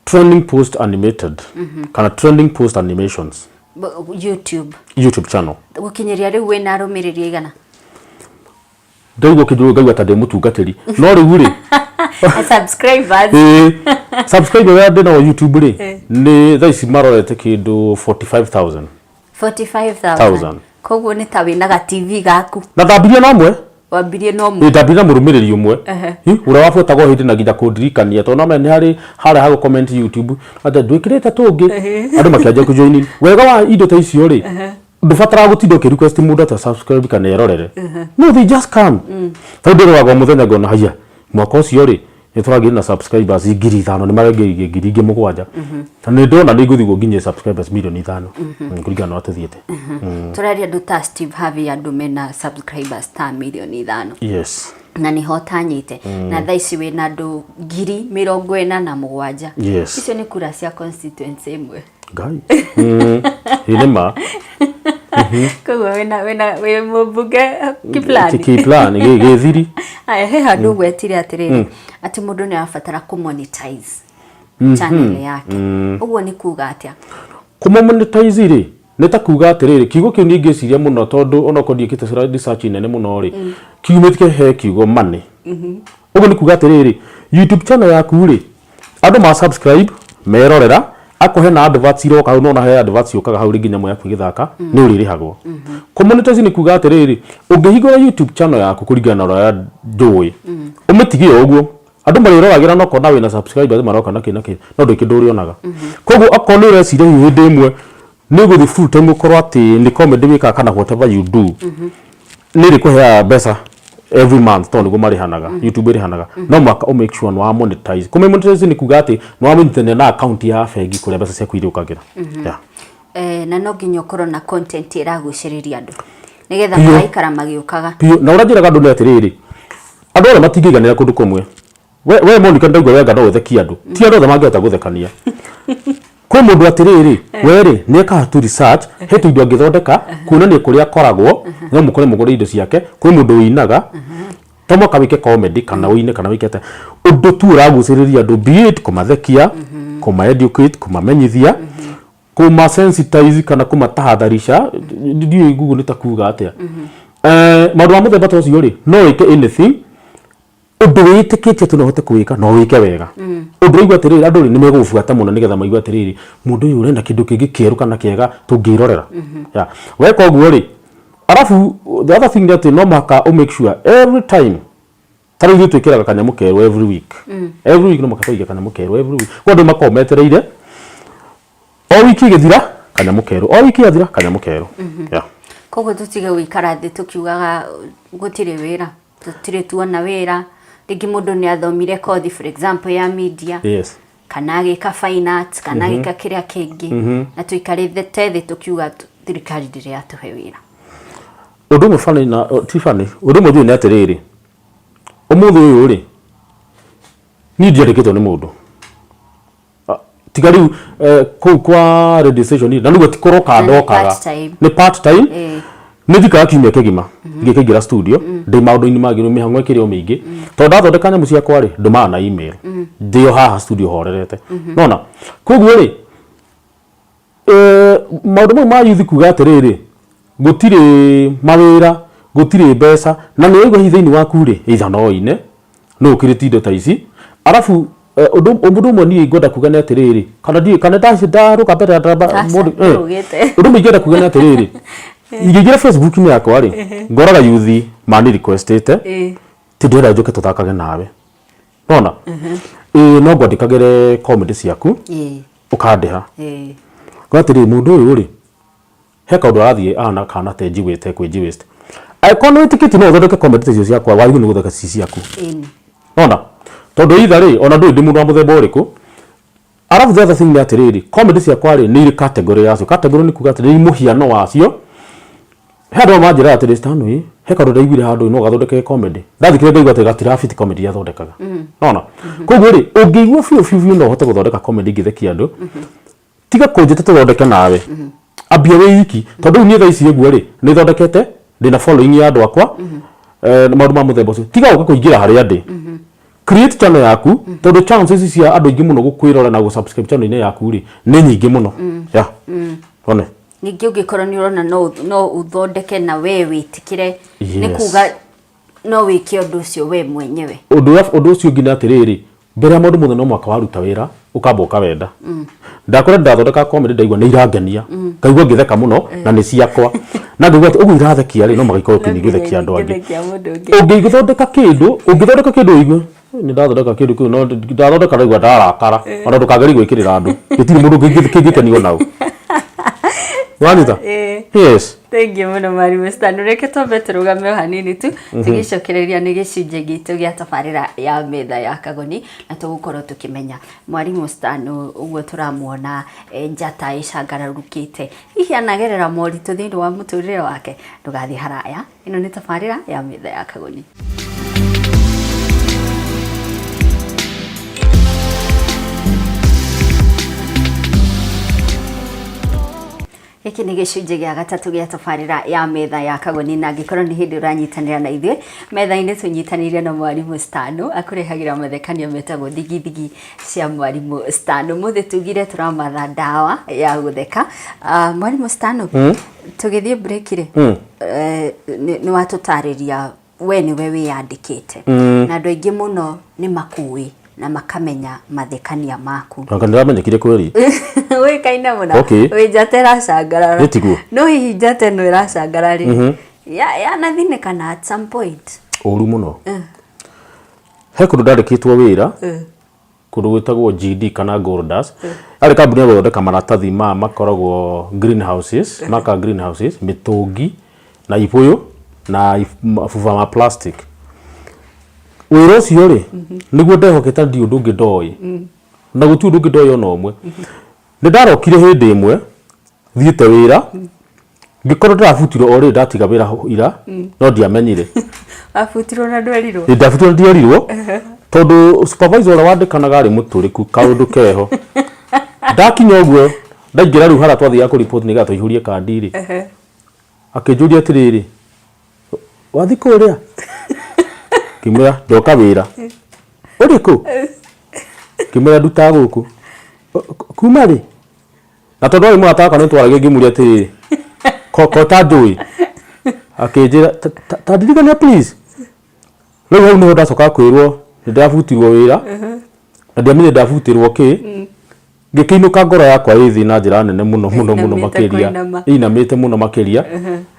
Trending Post Animated kana Trending Post Animations. YouTube? YouTube channel. Gũkinyĩria rĩu wĩna arũmĩrĩri aigana? Ndaigua kĩndũ ngaigua ta ndĩ mũtungatĩri, no rĩu rĩ, Subscribers. Ĩĩ, subscribe ũrĩa ndĩ nao YouTube rĩ, nĩ thaa ici marorete kĩndũ 45,000. 45,000? Thousand. Koguo nĩ ta wĩna ga TV gaku. Na ndambirie na ũmwe. Wambirie no ũmwe? Ĩ, ndambirie na mũrũmĩrĩri ũmwe. Hi, ũrĩa wabuatagwo hĩndĩ na nginya kũndirikania, tondũ no nĩ harĩ harĩa ha comment YouTube atĩ ndwĩkĩrĩte tũngĩ, andũ makĩanjia kũjoin. Wega wa indo ta icio rĩ, ndũbataraga gũtinda ũkĩ request mũndũ atĩ subscribe kana erorere. No, they just come. Tondũ ndĩroraga o mũthenya ngona, haiya, mwaka ũcio rĩ, nĩ tũragĩire na subscribers 5,000, nĩ marengereirie 7,000, na nĩ ndona nĩ ngũthiĩ nginyie subscribers 5 milioni kũringana na ũrĩa tũthiĩte. Tũraria andũ ta Steve Harvey, andũ mena subscribers ta 5 milioni. Yes. Na nĩho ũtanyĩte, na thaa ici wĩna andũ 47,000. Yes. Icio nĩ kura cia constituency ĩmwe. Ngai. Ĩ, nĩ ma. Koguo wĩna wĩ mũmbunge kiplani. Kiplani gĩthiri. Aya, he handũ ũgwetire atĩrĩrĩ, atĩ mũndũ nĩ arabatara kũmonetize channel yake. Ũguo nĩ kuga atĩa? Kũmonetize rĩ, nĩ ta kuga atĩrĩrĩ, kiugo kĩu niĩ ngĩciria mũno, tondũ onokorwo ndiĩkĩte research nene mũno rĩ, kiumĩte he kiugo money. Ũguo nĩ kuga atĩrĩrĩ, YouTube channel yaku rĩ, andũ ma subscribe, merorera, akorwo hena adverts iroka hau, nona he adverts yũkaga hau rĩngĩ nyamũ yaku ĩgĩthaka, nĩ ũrĩrĩhagwo. Kũmonetize nĩ kuga atĩrĩrĩ, ũngĩhingũra YouTube channel yaku, kũringana na ũrĩa njũĩ, ũmĩtige o ũguo, andũ marĩroragĩra, no kona wĩna subscribers maroka na kĩ na kĩ, no ndũrĩ kĩndũ ũrĩonaga. Koguo akorwo nĩ ũreciria hihi hĩndĩ ĩmwe nĩ ũgũthiĩ full time, ũkorwo atĩ nĩ comedy wĩkaga kana whatever you do, nĩ ĩrĩkũheaga mbeca every month, tondũ nĩguo marĩhanaga, YouTube ĩrĩhanaga, no mũhaka ũ make sure nĩ wa monetize. Kũmĩ monetize nĩ kuga atĩ nĩ wamĩnyitithania na account ya bengi kũrĩa mbeca ciaku irĩũkagĩra, yeah. Eh, na no nginya ũkorwo na content ĩragucĩrĩria andũ nĩgetha Biũ. magaikara magĩũkaga. Biũ. Na ũrĩa njĩraga andũ nĩ atĩrĩrĩ, andũ othe matingĩiganĩra kũndũ kũmwe. We Monica, ndaigua wenga no ũthekie andũ, ti andũ othe mangĩhota gũthekania. Kwĩ mũndũ atĩrĩrĩ, we rĩ, nĩ ekaga tu research, he tũindo angĩthondeka kuonania kũrĩa akoragwo, no mũkore mũgũre indo ciake. Kwĩ mũndũ ũinaga, to mũhaka wĩke comedy kana ũine kana wĩke atĩa, ũndũ tu ũragucĩrĩria andũ, be it kũmathekia, kũma educate, kũmamenyithia, kũma sensitize kana kũmatahadharisha, ndiũĩ Google nĩ ta kuga atĩa. Maũndũ ma mũthemba ta ũcio rĩ, no wĩke anything ũndũ wĩtĩkĩtie atĩ no ũhote kũwĩka na ũwĩke wega, ũndũ ũraigua atĩrĩrĩ, andũ rĩ, nĩ megũgũbuata mũno, nĩgetha maigue atĩrĩrĩ, mũndũ ũyũ ũrenda kĩndũ kĩngĩ kĩerũ kana kĩega tũngĩrorera. Yeah. Weka ũguo rĩ, arabu the other thing nĩ atĩ no mũhaka ũ make sure every time, ta rĩu ithuĩ twĩkĩraga kanyamũ kerũ every week. Every week no mũhaka tũige kanyamũ kerũ every week, kwa andũ makoragwo metereire o wiki ĩgĩthira kanyamũ kerũ, o wiki yathira kanyamũ kerũ, yeah. Koguo tũtige gũikara thĩ tũkiugaga gũtirĩ wĩra, tũtirĩ tuona wĩra. Rĩngĩ mũndũ nĩ athomire kothi, for example, ya media, kana agĩka fine arts, kana agĩka kĩrĩa kĩngĩ, na tũikarĩte thĩ tũkiuga thirikari ndĩrĩ yatũhe wĩra. Ũndũ ũmwe funny na ti funny, ũndũ ũmwe njũĩ nĩ atĩrĩrĩ, ũmũthĩ ũyũ rĩ, niĩ ndiandĩkĩtwo nĩ mũndũ. Ah, tiga rĩu kũu kwa radio station na nĩguo ti kũroka Na nĩ ndokaga. part time. Nĩ part time. Nĩ njikaraga kiumia kĩgima ngĩkĩingĩra studio, ndĩ maũndũ-inĩ mangĩ, mĩhang'o ĩkĩrĩ o mĩingĩ, tondũ ndathondeka nyamũ ciakwa rĩ, ndũmaga na email ndĩ o haha studio horerete nona. Koguo rĩ, maũndũ mau ma youth kuga atĩrĩrĩ, Gũtirĩ mawĩra, gũtirĩ mbeca, na nĩ ũraigua hihi thĩinĩ waku rĩ, either no ũine, no ũkĩrĩtie indo ta ici. Arabu ũndũ ũndũ ũmwe niĩ ngwenda kuga nĩ atĩrĩrĩ, kana ndiũĩ kana ndarũga mbere ya Aca, ndũrũgĩte. Ũndũ ũmwe ingĩenda kuga nĩ atĩrĩrĩ, ingĩingĩra Facebook-inĩ yakwa rĩ, ngoraga yuthi mani requestĩte, ti ndĩrenda njũke tũthakage nawe. Nona? Ĩĩ no ngwandĩkagĩre comedy ciaku, ũkandĩha. Ngauga atĩrĩrĩ, mũndũ ũyũ rĩ, he kaũndũ arathiĩ ahana kana ta njiguĩte kwĩnjiguĩte. Angĩkorwo nĩ wĩtĩkĩtie no ũthondeke comedy ta icio ciakwa, wagĩrĩirwo nĩ gũthondeka ci ciaku. Nona? Tondũ either rĩ, ona ndũĩ ndĩ mũndũ wa mũthemba ũrĩkũ. Arabu the other thing nĩ atĩrĩrĩ, comedy ciakwa rĩ, nĩ irĩ category yacio. Category nĩ kuga atĩ nĩ mũhiano wacio. He andũ amwe manjĩraga atĩrĩ, Stan ĩ, he kaũndũ ndaiguire handũ no gathondeke comedy. Ndathikĩrĩria ngaigua atĩ gatirabiti comedy iria thondekaga. Nona? Koguo rĩ, ũngĩigua biũ biũ biũ no ũhote gũthondeka comedy ĩngĩthekia andũ, tiga kũnjĩta tũthondeke nawe. Ambia wĩ iki. Tondũ rĩu niĩ thaa ici ũguo rĩ, nĩ thondekete, ndĩna following ya andũ akwa, na maũndũ ma mũthemba ũcio. Tiga gũka kũingĩra harĩa ndĩ. Create channel yaku, tondũ chances cia andũ aingĩ mũno gũkwĩrora na gũ-subscribe channel-inĩ yaku rĩ, nĩ nyingĩ mũno. Yeah. One. Ningĩ ũngĩkorwo nĩ ũrona no ũthondeke na we wĩtĩkĩre, nĩ kuga no wĩke ũndũ ũcio we mwenyewe. Ũndũ ũndũ ũcio ũngĩ nĩ atĩrĩrĩ, mbere ya maũndũ mothe no mũhaka waruta wĩra ũkamba ũkawenda. Ndakora ndathondeka comedy ndaigua nĩ irangenia, ngaigua ngĩtheka mũno na nĩ ciakwa. Na ngaigua atĩ ũguo irathekia rĩ, no mũhaka ikorwo nginya igĩthekia andũ angĩ. Ũngĩthondeka kĩndũ, ũngĩthondeka kĩndũ ũigue nĩ ndathondeka kĩndũ kĩu no ndathondeka ndaigua ndarakara, ona ndũkagerie gwĩkĩrĩra andũ, gũtirĩ mũndũ kĩngĩkenio nao. Nĩwanyita? Yes. Thengiũ mũno Mwarimũ Stan. Reke twambe tũrũgame o hanini tu tũgĩcokereria nĩ gĩcunjĩ gitũ gĩa tabarĩra ya metha ya Kagoni na tũgũkorwo tũkĩmenya Mwarimũ Stan ũguo tũramuona njata ĩcangararũkĩte hihi anagerera moritũ thĩinĩ wa mũtũrĩre wake. Ndũgathiĩ haraya, ĩno nĩ tabarĩra ya metha ya Kagoni. Gĩkĩ nĩ gĩcunjĩ gĩa gatatũ gĩa tabarĩra ya metha ya Kagoni na angĩkorwo nĩ hĩndĩ ũranyitanĩra na ithuĩ metha-inĩ tũnyitanĩire na mwarimũ Stano akũrehagĩra mathekanio metagwo thigithigi cia mwarimũ Stano. Mũthĩ tugire tũramatha ndawa ya gũtheka. Mwarimũ Stano, tũgĩthiĩ break rĩ, nĩ watũtarĩria we nĩwe wĩyandĩkĩte na andũ aingĩ mũno nĩ makũĩ na makamenya mathekania maku. Anga nĩramenyekire kweri. Ũĩkaine mũno. Wĩ njata ĩracangarara. Ĩ tiguo? No hihi njata ĩno ĩracangara rĩ, yanathinĩkana at some point? Ũru mũno. He kũndũ ndandĩkĩtwo wĩra, kũndũ gwĩtagwo GD kana Golders. Yarĩ kambuni ya gũthondeka maratathi ma makoragwo greenhouses, maka greenhouses, mĩtũngi na ibũyũ na mabuba ma plastic. Wĩra ũcio rĩ, nĩguo ndehokete ndirĩ ũndũ ũngĩ ndoĩ. Na gũtirĩ ũndũ ũngĩ ndoĩ ona ũmwe. Nĩ ndarokire hĩndĩ ĩmwe thiĩte wĩra, ngĩkorwo ndĩrabutirwo o rĩrĩ ndatiga wĩra ira, no ndiamenyire. Wabutirwo na ndwerirwo? Ĩ ndabutirwo na ndierirwo, tondũ supervisor ũrĩa wandĩkanaga arĩ mũtũrĩku kaũndũ keho. Ndakinya ũguo, ndaingĩra rĩu harĩa twathiaga kũ report nĩgetha tũihũrie kandi rĩ, akĩnjũria atĩrĩrĩ, wathiĩ kũrĩa? Ngĩmwĩra ndoka wĩra. Ũrĩ kũ? Ngĩmwĩra ndutaga gũkũ. Kuma rĩ? Na tondũ arĩ mũrata wakwa nĩ twaragia ngĩmũria atĩrĩrĩ, ko ũtanjũĩ? Akĩnjĩra ta ndirikania please. Rĩu hau nĩho ndacokaga kwĩrwo nĩ ndabutirwo wĩra na ndiamenyire ndabutirwo kĩ. Ngĩkĩinũka ngoro yakwa ĩ thĩ na njĩra nene mũno mũno mũno Ĩinamĩte makĩria, kũinama. ĩinamĩte mũno makĩria,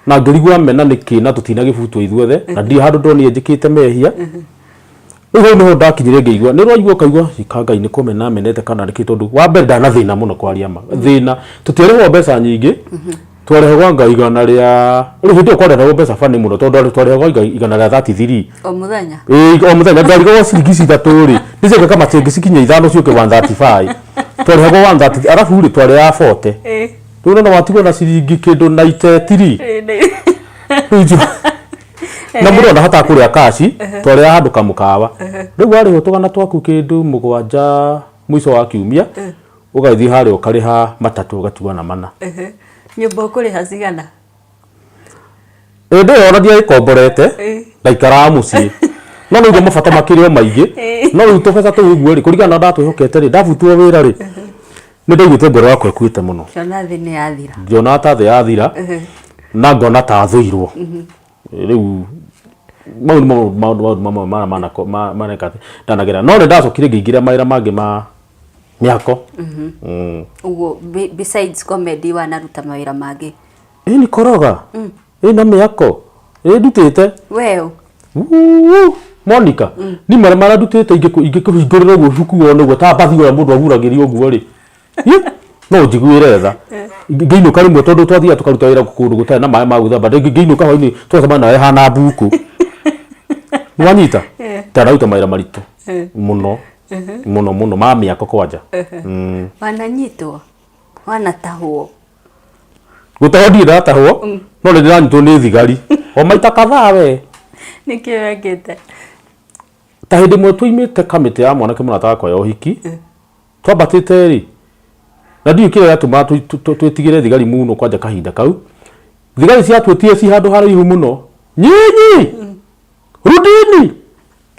na ngĩrigwo amena nĩkĩ na tũtinagĩbutwo ithuothe, na ndirĩ handũ ndonire njĩkĩte mehia. Rĩu hau nĩho ndakinyire ngĩigua, nĩ ũraigua ũkaigua ika Ngai nĩ kũmena amenete kana nĩkĩ tondũ wa mbere ndanathĩna mũno kwaria ma, thĩna, tũtiarĩhagwo mbeca nyingĩ, twarĩhagwo anga igana rĩa, rĩu hĩndĩ ĩyo kwarĩhagwo mbeca bani mũno tondũ twarĩhagwo anga igana rĩa 33. O mũthenya? Ĩĩ o mũthenya ndarigagwo ciringi ici ithatũ rĩ, nĩ ciacoka macĩngi cikinye ithano ciũke 135. Twarĩhagwo 130 arabu rĩ twarĩaga 40. Rĩu nĩwona watigwo na ciringi kĩndũ 93. Rĩu icio na mũndũ ndahotaga kũrĩa kaci twarĩaga handũ kamũkawa. Rĩu warĩhwo tũgana twaku kĩndũ mũgwanja mũico wa kiumia ũgagĩthiĩ harĩa ũkarĩha matatũ ũgatigwo na mana. Nyũmba ũkũrĩha cigana? Hĩndĩ ĩyo ona ndiagĩkomborete ndaikaraga mũciĩ no nĩ ũguo mabata makĩrĩ o maingĩ no rĩu tũbeca tũu ũguo rĩ kũringana na ndatwĩhokete rĩ ndabutwo wĩra rĩ nĩ ndaiguĩte ngoro yakwa ĩkuĩte mũno. Ngĩona thĩ nĩ yathira. Ngĩona ta thĩ yathira. Na ngona ta thũirwo. Rĩu mau nĩ maũndũ maũndũ mamwe marĩa maneka atĩ ndanagera, no nĩ ndacokire ngĩingĩra mawĩra mangĩ ma mĩako. Ũguo besides comedy wanaruta mawĩra mangĩ? Ĩ nĩ koroga ĩ na mĩako ĩ ndutĩte. Weũ? Uu, Monica, ni marĩa marĩa ndutĩte ingĩkũhingũrĩra ũguo ibuku wone ũguo ta mbathi ũrĩa mũndũ ahuragĩria ũguo rĩ, Ĩ, no ũnjiguĩre tha. Ngĩinũka rĩmwe, tondũ twathiaga tũkaruta wĩra kũndũ gũtarĩ na maĩ ma gwĩthamba, ngĩinũka hwainĩ twacemania nawe hana mbuku. Nĩwanyita? Ndanaruta mawĩra maritũ mũno mũno mũno ma mĩako kwanja. Wananyitwo? Wanatahwo? Gũtahwo ndirĩ ndatahwo, no nĩ ndĩranyitwo nĩ thigari o maita kadhaa we. Nĩkĩ wekĩte? Ta hĩndĩ ĩmwe twaimĩte kamĩtĩ ya mwanake mũrata wakwa ya ũhiki, twambatĩte rĩ, na ndiũĩ kĩrĩa gĩatũmaga twĩtigĩre thigari mũno. Kwanja kahinda kau thigari ciatwĩtire ci handũ haraihu mũno, "Nyinyi rudini."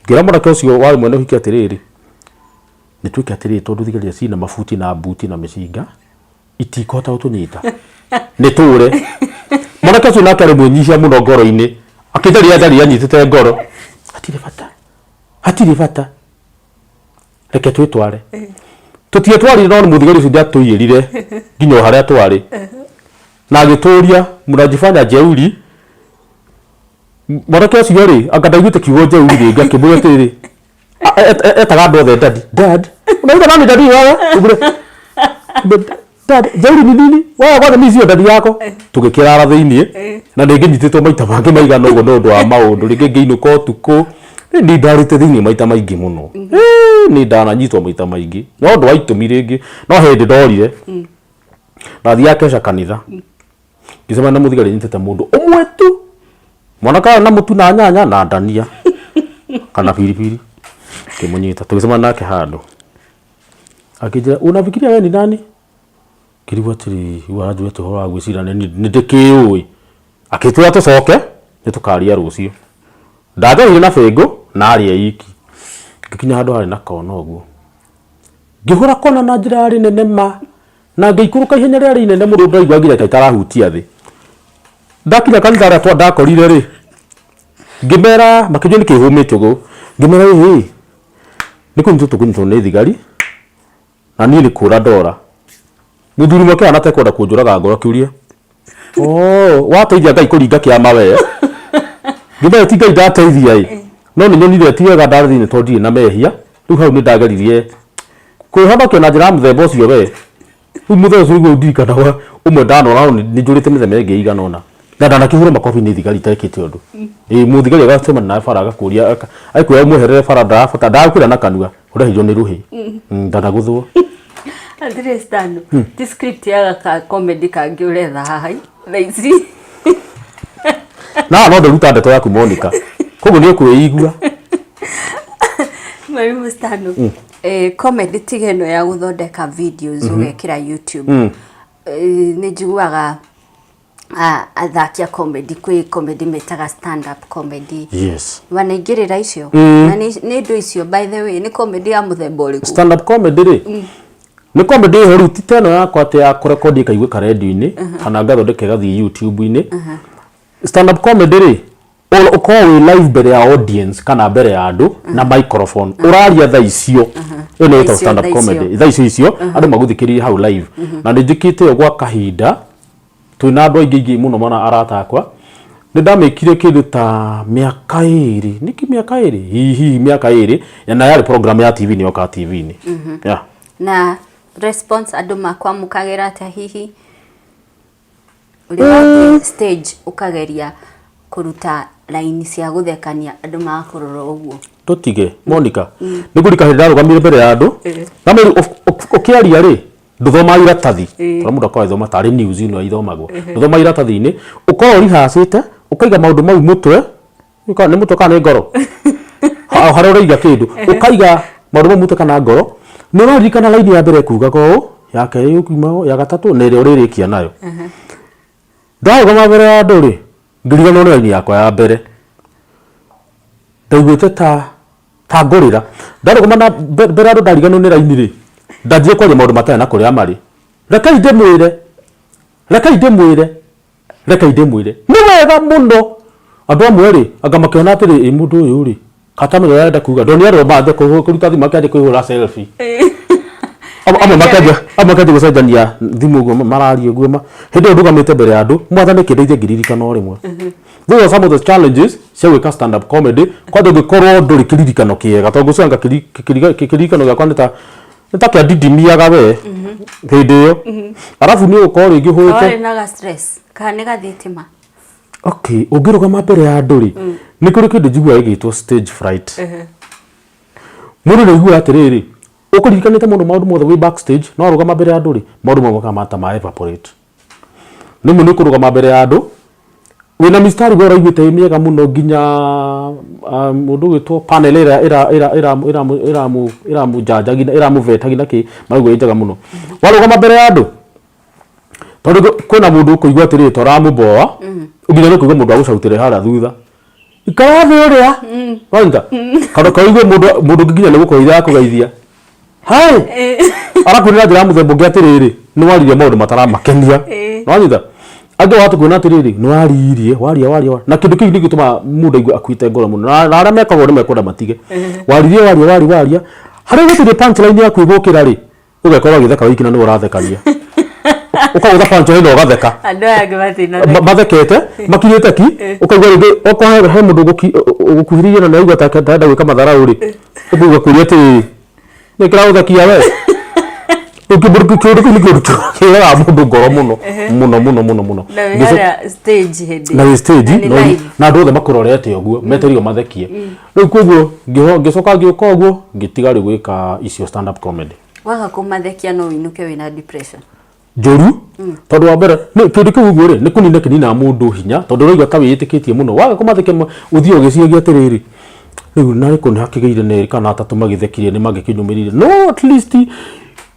Ngĩra mwanake ũcio warĩ mwene ũhiki atĩrĩrĩ, nĩ twĩke atĩrĩrĩ, tondũ thigari ciĩna mabuti na mbuti na mĩcinga, itikũhota gũtũnyita, nĩ tũre. Mwanake ũcio nake arĩ mwĩnyihia mũno ngoro-inĩ, akĩnjarĩria njarĩria anyitĩte ngoro, "Hatirĩ bata, hatirĩ bata, reke twĩtware." Tũtietwarire, no nĩ mũthigari ũcio ndiatũiyĩrire nginya o harĩa twarĩ na agĩtũria, "Mnajifanya jeuri." Mwanake ũcio rĩ, anga ndaiguĩte kiugo jeuri rĩngĩ, akĩmwĩra atĩrĩrĩ, etaga andũ othe daddy, "Dad, unaita nani daddy wewe?" Ũguo, "Dad, jeuri ni nini wewe? Kwanza mimi sio daddy yako." Tũgĩkĩrara thĩiniĩ na nĩ ngĩnyitĩtwo maita mangĩ maigana ũguo nĩ ũndũ wa maũndũ, rĩngĩ ngĩinũka ũtukũ. Nĩ ndarĩte thĩiniĩ maita maingĩ mũno. Nĩ ndananyitwo maita maingĩ no ũndũ wa itũmi rĩngĩ, no hĩndĩ ndorire ndathiaga keca kanitha, ngĩcemania na mũthigari anyitĩte mũndũ ũmwe tu, mwanake arĩ na mũtu na nyanya na ndania kana biribiri. Ngĩmũnyita, tũgĩcemania nake handũ, akĩnjĩra, "Unafikiria wewe ni nani?" Ngĩrigwo atĩrĩ, rĩu aranjũria atĩ ũhoro wa gwĩcirania nĩ ndĩkĩũĩ. Akĩtwĩra tũcoke nĩ tũkaria rũciũ. Ndanjohire na bĩngũ na arĩ e iki. Ngĩkinya handũ harĩ na kona ũguo, ngĩhũra kona na njĩra yarĩ nene ma, na ngĩikũrũka ihenya rĩarĩ inene mũno, ndaigua nginya ta itarahutia thĩ. Ndakinya kanitha harĩa ndakorire rĩ, ngĩmera, makĩnjũria nĩkĩ hũmĩte ũguo, ngĩmera, "Ĩĩ nĩ kũnyitwo tũkũnyitwo nĩ thigari na niĩ nĩ kũra ndora." Mũthuri ũmwe akĩhana ta ekwenda kũnjũraga ngoro, akĩũria, "Oh, wateithia Ngai kũringa kĩama we?" Ngĩmera, "Ti Ngai ndateithia ĩ, no nĩ nyonire ti wega ndarĩ thĩinĩ tondũ ndirĩ na mehia." Rĩu hau nĩ ndageririe kwĩhonokia na njĩra ya mũthemba ũcio we. Rĩu mũthenya ũcio nĩguo ndirikanaga ũmwe ndanona, no nĩ njũrĩte mĩthenya ĩngĩ ĩigana ũna na ndanakĩhũrwo makobi nĩ thigari itekĩte ũndũ. Ĩ mũthigari agacemania nawe bara, agakũria, akwĩra ũmweherere bara, ndarabata ndarakwĩra na kanua ũrehirio nĩ rũhĩ. Ndanagũthwo. Atĩrĩ Stano, ti script ya gaka comedy kangĩ ũretha haha thaa ici? Na no ndĩruta ndeto yaku Monica, koguo nĩ ũkwĩigua. Mwalimu Stano, comedy tiga ĩno ya gũthondeka videos ũgekĩra YouTube, nĩ njiguaga athaki a comedy, kwĩ comedy metaga stand up comedy. Yes. Wanaingĩrĩra icio? Na nĩ indo icio, by the way, nĩ comedy ya mũthemba ũrĩkũ? Stand up comedy rĩ, nĩ comedy ĩho rĩu ti ta ĩno yakwa atĩ ya kũrekondi ĩkaiguĩka radio-inĩ kana ngathondeka ĩgathiĩ YouTube-inĩ. Stand up comedy rĩ, ũkoragwo wĩ live mbere ya audience kana mbere ya andũ na microphone, ũraria thaa icio. Ĩyo nĩ ĩtagwo stand up thaa icio. comedy. Thaa icio icio andũ magũthikĩrĩrie hau live, na nĩ njĩkĩte ĩyo gwa kahinda twĩna andũ aingĩ aingĩ mũno mana arata akwa. Nĩ ndamĩkire kĩndũ ta mĩaka 2, nĩkĩ mĩaka 2, hihi mĩaka 2, na yarĩ program ya TV, nĩ yokaga TV-inĩ, yeah. Na response, andũ makwamũkagĩra atĩa hihi ũrĩa wathiĩ stage ũkageria kũruta raini cia gũthekania, andũ magakũrora ũguo? Tũtige Monica, nĩ ngũrika hĩndĩ ndarũgamire mbere ya andũ na rĩu ũkĩaria rĩ, ndũthomaga iratathi tondũ mũndũ akoragwo agĩthoma tarĩ news ĩno ithomagwo, ndũthomaga iratathi-inĩ, ũkoragwo ũrihacĩte ũkaiga maũndũ mau mũtwe. Nĩ mũtwe kana nĩ ngoro? Harĩa ũraiga kĩndũ, ũkaiga maũndũ mau mũtwe kana ngoro, nĩ ũraririkana raini ya mbere kugaga ũũ, ya kerĩ ĩkuuma ũũ, ya gatatũ na ĩrĩa ũrĩrĩkia nayo. Ndarũgama mbere ya andũ rĩ, ngĩriganĩrwo nĩ raini yakwa ya mbere. Ndaiguĩte ta ngũrĩra. Ndarũgama na mbere ya andũ, ndariganĩrwo nĩ raini rĩ, ndanjire kwaria maũndũ matarĩ na kũrĩa marĩ. Rekei ndĩmwĩre, rekei ndĩmwĩre. Reke ndĩmwĩre nĩ wega mũno. Andũ amwe rĩ, anga makĩona atĩrĩ, ĩ mũndũ ũyũ rĩ, katamenya ũrĩa arenda kuga, ndonire andũ mambia kũruta thimũ makĩanjia kwĩhũra selfie. Amwe makĩanjia gũcenjania thimũ ũguo mararia ũguo hĩndĩ ĩyo ndũgamĩte mbere ya andũ, Mwathani kĩndeithie ngĩririkana o rĩmwe. Those are some of the challenges cia gwĩka stand up comedy, kwanja ũngĩkorwo ndũrĩ kĩririkano kĩega, tondũ ngũcanga kĩririkano gĩakwa nĩ ta kĩandindimiaga we hĩndĩ ĩyo. Arabu nĩ ũgũkorwo rĩngĩ ũhũrĩte Warĩ na ga stress kana nĩ gathitima? Okay, ũngĩrũgama mbere ya andũ rĩ, nĩ kũrĩ kĩndũ njiguaga gĩgĩtwo stage fright. Mũndũ nĩ aiguaga atĩrĩrĩ, ũkũririkanĩte mũno maũndũ mothe wĩ backstage, no warũgama mbere ya andũ rĩ, maũndũ mamwe mokaga ta ma evaporate. Rĩmwe nĩ ũkũrũgama mbere ya andũ wĩna mistari we ũraiguĩte ĩ mĩega mũno, nginya mũndũ ũgwĩtwo panel ĩrĩa ĩramũjanjagia, ĩramũvetagia na kĩ, maraigua ĩ njega mũno. Warũgama mbere ya andũ, tondũ kwĩna mũndũ ũkũigua atĩrĩrĩ, ta ũramũboa, nginya nĩ ũkũigua mũndũ agũcautĩre harĩa thutha, ikara thĩ ũrĩa wanyita, kana kaũigue mũndũ ũngĩ nginya nĩ gũkũgeithia akũgeithia, hai arakwĩra njĩra ya mũthemba ũngĩ atĩrĩrĩ, nĩ waririe maũndũ mataramakenia. Wanyita, angĩ wahota kuona atĩrĩrĩ, nĩ waririe, waria waria, na kĩndũ kĩu nĩ gĩtũmaga mũndũ aigue akuĩte ngoro mũno, na arĩa mekaga ũguo nĩ mekwenda matige. Waririe, waria waria waria, harĩa gũtirĩ punchline yaku ĩgũkĩra rĩ, ũgekora ũgĩtheka wiki na nĩwe ũrathekania, ũkagũtha punchline na ũgatheka. Andũ aya angĩ matina Mathekete makirĩte ki, ũkaigua rĩngĩ okorwo he mũndũ ũgũkuhĩrĩirie na nĩaigua ta arenda gwĩka matharau rĩ, ũkauga kũria atĩrĩrĩ, nĩ kĩragũthekia we? Rĩu kĩndũ kĩu nĩ kĩndũ kĩũragaga mũndũ ngoro mũno mũno mũno mũno mũno. Na wĩ harĩa stage hĩndĩ Na wĩ stage na nĩ live. Na andũ othe makũrorete ũguo, metereire mathekie. Rĩu koguo ngĩcoka ngĩũka ũguo, ngĩtiga rĩu gwĩka icio stand up comedy. Waga kũmathekia no ũinũke wĩna depression. Njũru, tondũ wa mbere nĩ kĩndũ kĩu ũguo rĩ, nĩ kũnina kĩninaga mũndũ hinya, tondũ ũraigua ta wĩĩtĩkĩtie mũno. Waga kũmathekia ũthiĩ ũgĩciragia atĩrĩrĩ, rĩu narĩ kũ nĩ hakĩgĩire na erĩ kana atatũ magĩthekire, nĩ mangĩkĩnyũmĩrĩire, no at least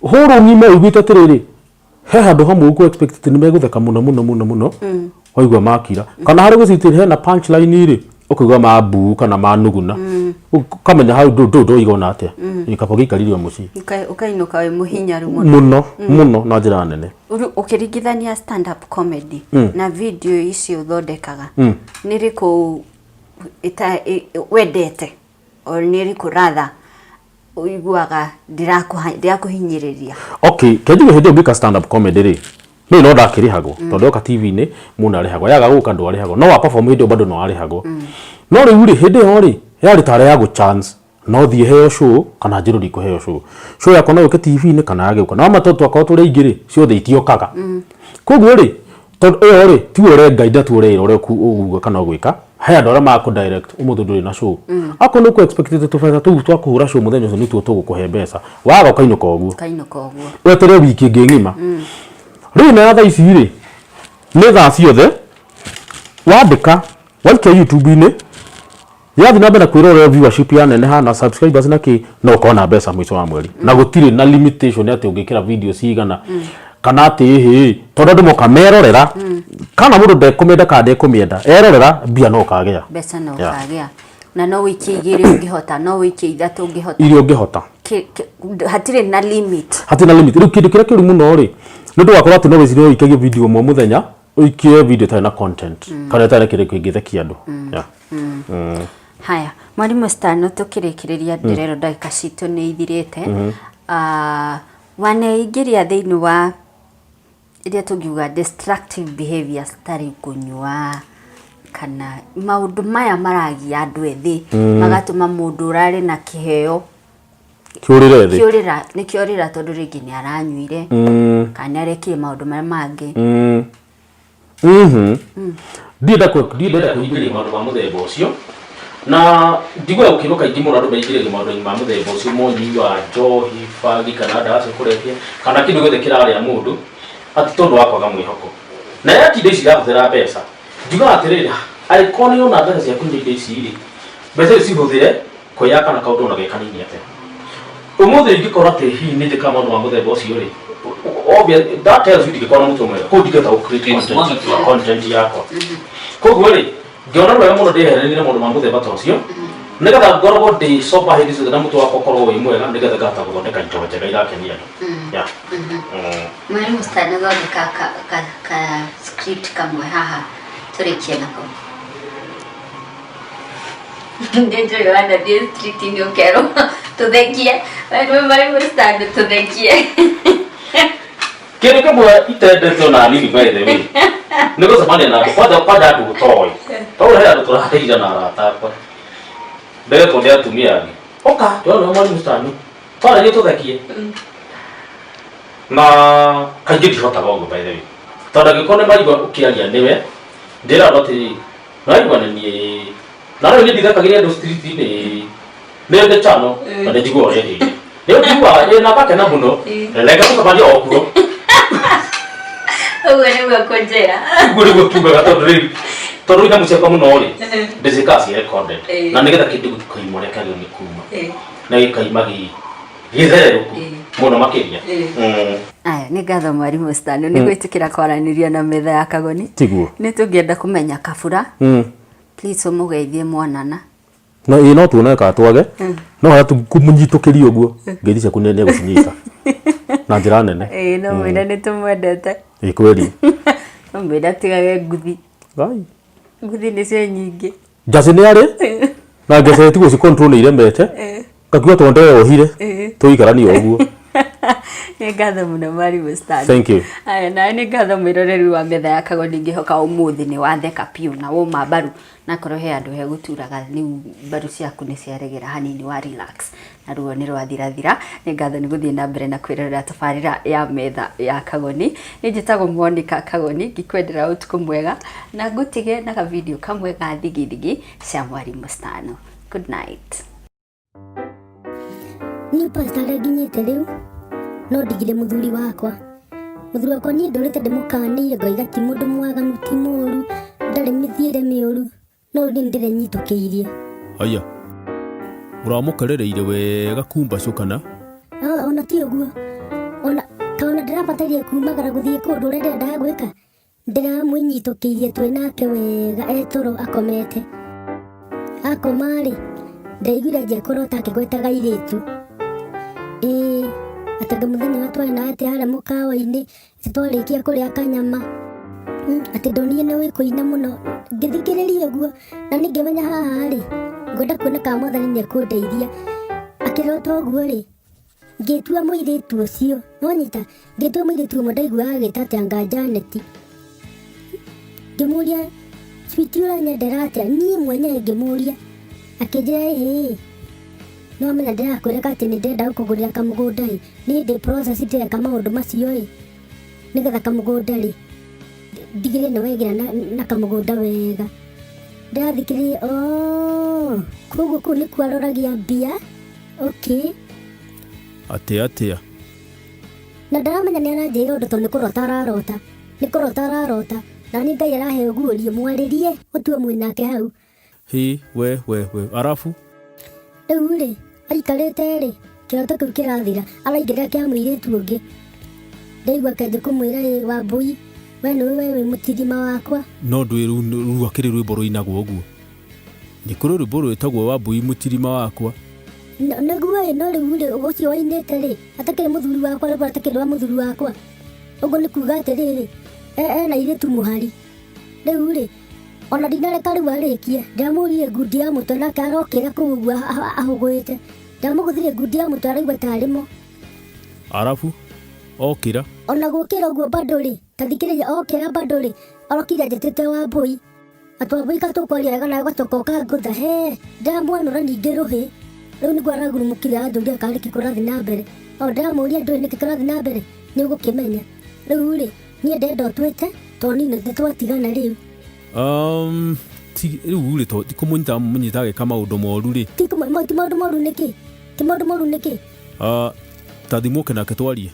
hũrũ ng'ima ũiguĩte atĩrĩrĩ, he handũ hamwe ũkũ expect atĩ nĩ megũtheka mũno mũno mũno mũno, waigua makira, kana harĩ gũcitĩ hena punchline rĩ, ũkaigua mambuu kana manuguna, ũkamenya hau ndũiga ona atĩa, kaba gĩikarire o mũciĩ. Ũkainũka wĩ mũhinyaru mũno. Mũno mũno na njĩra nene. Rĩu ũkĩringithania stand up comedy na video ici ũthondekaga, nĩ rĩkũ wendete, or nĩ rĩkũ rather ũiguaga ndirakũhinyĩrĩria? Okay, kenjuge hĩndĩ ĩyo ngĩka stand up comedy rĩ, niĩ no ndakĩrĩhagwo, tondũ yoka TV-inĩ mũndũ arĩhagwo, yaga gũka ndwarĩhagwo, no wa perform hĩndĩ ĩyo bado no arĩhagwo. No rĩu rĩ, hĩndĩ ĩyo rĩ, yarĩ tarĩ ya gũ chance, no thiĩ heo show kana njĩrwo ndikũheo show. Show yakwa no yũke TV-inĩ kana yage gũka, na wama tondũ twakorwo tũrĩ aingĩ rĩ, ciothe itiokaga. Koguo rĩ, tondũ ĩyo rĩ, tiwe ũrengaida, tiwe ũreĩra ũrĩa ũguga kana ũgwĩka, he andũ arĩa makũ direct, ũmũthĩ ndũrĩ na show. Akorwo nĩ ũkũ expect tũbeca tũu twa kũhũra show mũthenya ũcio nĩtuo tũgũkũhe mbeca, waga ũkainũka ũguo. Ũkainũka ũguo. Weterere wiki ĩngĩ ng'ima. Rĩu na thaa ici rĩ, nĩ thaa ciothe wandĩka, waikia YouTube-inĩ, yathiĩ na mbere na kwĩrorerwo, viewership yaneneha na subscribers na kĩ, no ũkona mbeca mũico wa mweri, na gũtirĩ na limitation atĩ ũngĩkĩra video cigana kana atĩ ĩhĩ, tondũ andũ moka merorera, kana mũndũ ndekũmĩenda kana ndekũmĩenda, erorera mbia no ũkagĩa. Mbeca no ũkagĩa, na no wĩikie igĩrĩ ũngĩhota, no wĩikie ithatũ ũngĩhota. Iria ũngĩhota. Hatirĩ na limit. Hatirĩ na limit. Rĩu kĩndũ kĩrĩa kĩũru mũno rĩ, nĩ ũndũ wakorwo atĩ no wĩcirie ũikagie video ĩmwe mũthenya, ũikie video ĩtarĩ na content kana ĩtarĩ na kĩndũ kĩngĩthekia andũ. Yeah. Haya, mwarimũ Stano, tũkĩrĩkĩrĩria, ndĩrerwo ndagĩka citũ nĩ ithirĩte. Waneingĩria thĩinĩ wa iria tũngiuga destructive behaviors, tarĩ kũnyua kana maũndũ maya maragia andũ ethĩ, magatũma mũndũ ũrarĩ na kĩheo kĩũrĩre thĩ. Kĩũrĩra, nĩ kĩorĩra, tondũ rĩngĩ nĩ aranyuire kana nĩ arekire maũndũ marĩa mangĩ. Ndienda kũingĩria maũndũ ma mũthemba ũcio, na njiguaga gũkĩrwo kaingĩ mũno andũ maingĩrĩte maũndũ-inĩ ma mũthemba ũcio, monyui wa njohi, bangi kana ndawa cia kũrebia kana kĩndũ gĩothe kĩrarĩa mũndũ, atĩ tondũ wa kwaga mwĩhoko na yati indo ici irahũthĩra mbeca. Njugaga atĩrĩrĩ, angĩkorwo nĩ ũrona mbeca cia kũnyua indo ici rĩ, mbeca icio cihũthĩre kwĩyaka na kaũndũ ona ge kanini atĩa. Ũmũthĩ ingĩkorwo atĩ hihi nĩ njĩkaga maũndũ ma mũthemba ũcio rĩ, obvious, that tells you ndingĩkorwo na mũtwe mwega, koguo ndingĩhota gũ create content yakwa. Koguo rĩ, ngĩona nĩ wega mũno ndĩyeheranie na maũndũ ma mũthemba ta ũcio. Nĩgetha ngoragwo ndĩ sober hĩndĩ ciothe na mũtwe wakwa ũkorwo wĩ mwega, nĩgetha ngahota gũthondeka indo njega irakenia andũ. Yeah. Mwarimu Stan, thondeka ka script kamwe haha tũrĩkie nako. Nĩ njũĩ wanathiĩ street-inĩ ũkerwo tũthekie. We Mwarimu Stan, tũthekie. Kĩndũ kĩmwe itendete ona nini, by the way, nĩ gũcemania na andũ, kwanja kwanja andũ ũtoĩ, tondũ he andũ tũrarĩire na arata akwa, ndĩretwo nĩ atumia angĩ, "Ũka ndĩrona Mwarimu Stan, twararie tũthekie," na kaingĩ ndihotaga ũguo, by the way, tondũ angĩkorwo nĩ maigua ũkĩaria nĩwe ndĩra andũ atĩrĩrĩ, naigua nĩ niĩ na rĩu niĩ ndithekagĩria andũ street-inĩ, nĩ ndĩ channel na nĩ njiguaga ũrĩa hĩndĩ nĩ njiguaga ĩ na ngakena mũno, reke tũcemanie o kuo. Ũguo nĩguo kũnjĩra. Ũguo nĩguo tugaga, tondũ rĩu tondũ nyamũ ciakwa mũno rĩ, ndĩciĩkaga ciĩ recorded na nĩgetha kĩndũ gĩtikaimwo, rekagio nĩ kuma na gĩkaima gĩthererũku mũno makĩria. Aya, nĩ ngatho Mwarimũ Stan nĩ gwĩtĩkĩra kwaranĩria na metha ya Kagoni. Tiguo. Nĩ tũngĩenda kũmenya Kabura. Please ũmũgeithie mwanana. No ĩ no tuone kana twage no harĩa kũmũnyitũkĩria ũguo, ngeithi ciaku nĩ egũcinyita na njĩra nene. Ĩĩ, no mwĩre nĩ tũmwendete. Ĩ kweli. No mwĩre atigage nguthi. Ngai. Nguthi nĩcio nyingĩ. Njacĩ nĩ arĩ na ngece tigwo ci control nĩ iremete, ngakiuga tondũ ndeyohire tũikaranie o ũguo. Nĩ ngatho mũno, Mwarimũ Stan. Thank you. Aya, nawe nĩ ngatho mwĩroreri wa metha ya Kagoni, ngĩhoka ũmũthĩ nĩ watheka piũ na woma mbaru, na korwo he andũ hegũturaga rĩu mbaru ciaku nĩ ciaregera hanini, wa relax na ruo nĩ rwathirathira. Nĩ ngatho nĩ gũthiĩ na mbere na kwĩrorera tabarĩra ya metha ya Kagoni. Nĩ njĩtagwo Monica Kagoni, ngĩkwendera ũtukũ mwega na ngũtige na kavideo kamwe ga thigithigi cia Mwarimũ Stano. Good night. Niĩ pastor harĩa nginyĩte rĩu no ndigire mũthuri wakwa. Mũthuri wakwa niĩ ndũrĩte ndĩmũkanĩire, ngoiga ti mũndũ mwaganu, ti mũru, ndarĩ mĩthiĩre mĩũru, no rĩu niĩ ndĩrenyitũkĩirie. Aya, ũramũkerereire wega kumbacũ kana? Ah, ona ti ũguo, ona kaona ndĩrabataire kumagara gũthiĩ kũndũ ũrĩa ndĩrendaga gwĩka, ndĩramwĩnyitũkĩirie twĩ nake wega etoro akomete. Akoma-rĩ, ndaiguire anjia kũrota akĩgwetaga airĩtu, ĩĩ atĩ mũthenya ũrĩa twarĩ nawe atĩ harĩa mũkawa-inĩ, atĩ twarĩkia kũrĩa kanyama, atĩ ndonire nĩ ũĩ kũina mũno. Ngĩthikĩrĩria ũguo na niĩ ngĩmenya haha-rĩ, ngwenda kuona kana Mwathani nĩ ekũndeithia. Akĩrota ũguo-rĩ, ngĩtua mũirĩtu ũcio, nĩwanyita, ngĩtua mũirĩtu ũmwe ndaiguaga agĩta atĩ anga Janet. Ngĩmũria, "Sweetie, ũranyendera atĩa?" Niĩ mwenyewe ngĩmũria, akĩnjĩra, "Ĩĩ, nĩwamenya ndĩrakwĩra atĩ nĩ ndĩrenda gũkũgũrĩra kamũgũnda ĩ, niĩ ndĩ process ndĩreka maũndũ macio ĩ, nĩgetha kamũgũnda rĩ, ndigĩrĩre nĩ wegĩra na kamũgũnda wega." Ndĩrathikĩrĩria, oh, koguo kũu nĩkuo aroragia mbia, okay. Atĩa atĩa? Na ndaramenya nĩ aranjĩra ũndũ tondũ nĩ kũrota ararota, nĩ kũrota ararota, na niĩ Ngai arahe ũguũrio mwarĩrie ũtue mwĩ nake hau. Hĩ, we we we, arabu? Rĩu rĩ, aikarĩte rĩ, kĩroto kĩu kĩrathira, araingĩrĩra kĩa mũirĩtu ũngĩ. Ndaigua akĩanjia kũmwĩra, "Ĩ Wambũi, we nĩwe, we wĩ mũtirima wakwa." No ndũĩ rĩu akĩrĩ rwĩmbo rũinagwo ũguo? Nĩ kũrĩ rwĩmbo rwĩtagwo Wambũi mũtirima wakwa. Nĩguo ĩ, no rĩu rĩ, ũcio wainĩte rĩ, atakĩrĩ mũthuri wakwa, rĩu atakĩrĩ wa mũthuri wakwa. Ũguo nĩ kuga atĩrĩrĩ, ena airĩtu mũhari. Rĩu rĩ, ona ndinareka rĩu arĩkie, ndamũrire ngundi ya mũtwe nake arokĩra kũu ũguo ahũgũĩte. Ndamũgũthire ngundi ya mũtwe araigua tarĩ mo. Arabu, okĩra. Ona gũkĩra ũguo bado rĩ, ta thikĩrĩria, okĩra bado rĩ, arokire anjĩtĩte Wambũi. Atĩ Wambũi katũkwaria wega nawe ũgacoka ũkangũtha, he, ndamwanũra ningĩ rũhĩ. Rĩu nĩguo aragurumũkire anjũria kana nĩkĩ kũrathiĩ na mbere. O ndamũria ndũĩ nĩkĩ kũrathiĩ na mbere, nĩ ũgũkĩmenya. Rĩu rĩ, niĩ ndenda ũtwĩte, tondũ niĩ nĩ twatigana rĩu. Ti rĩu rĩ, to ti kũmũnyita mũnyita agĩka maũndũ moru rĩ. Ti maũndũ moru nĩkĩ? Ti maũndũ moru nĩkĩ? Ah, ta thimũ ũke nake twarie.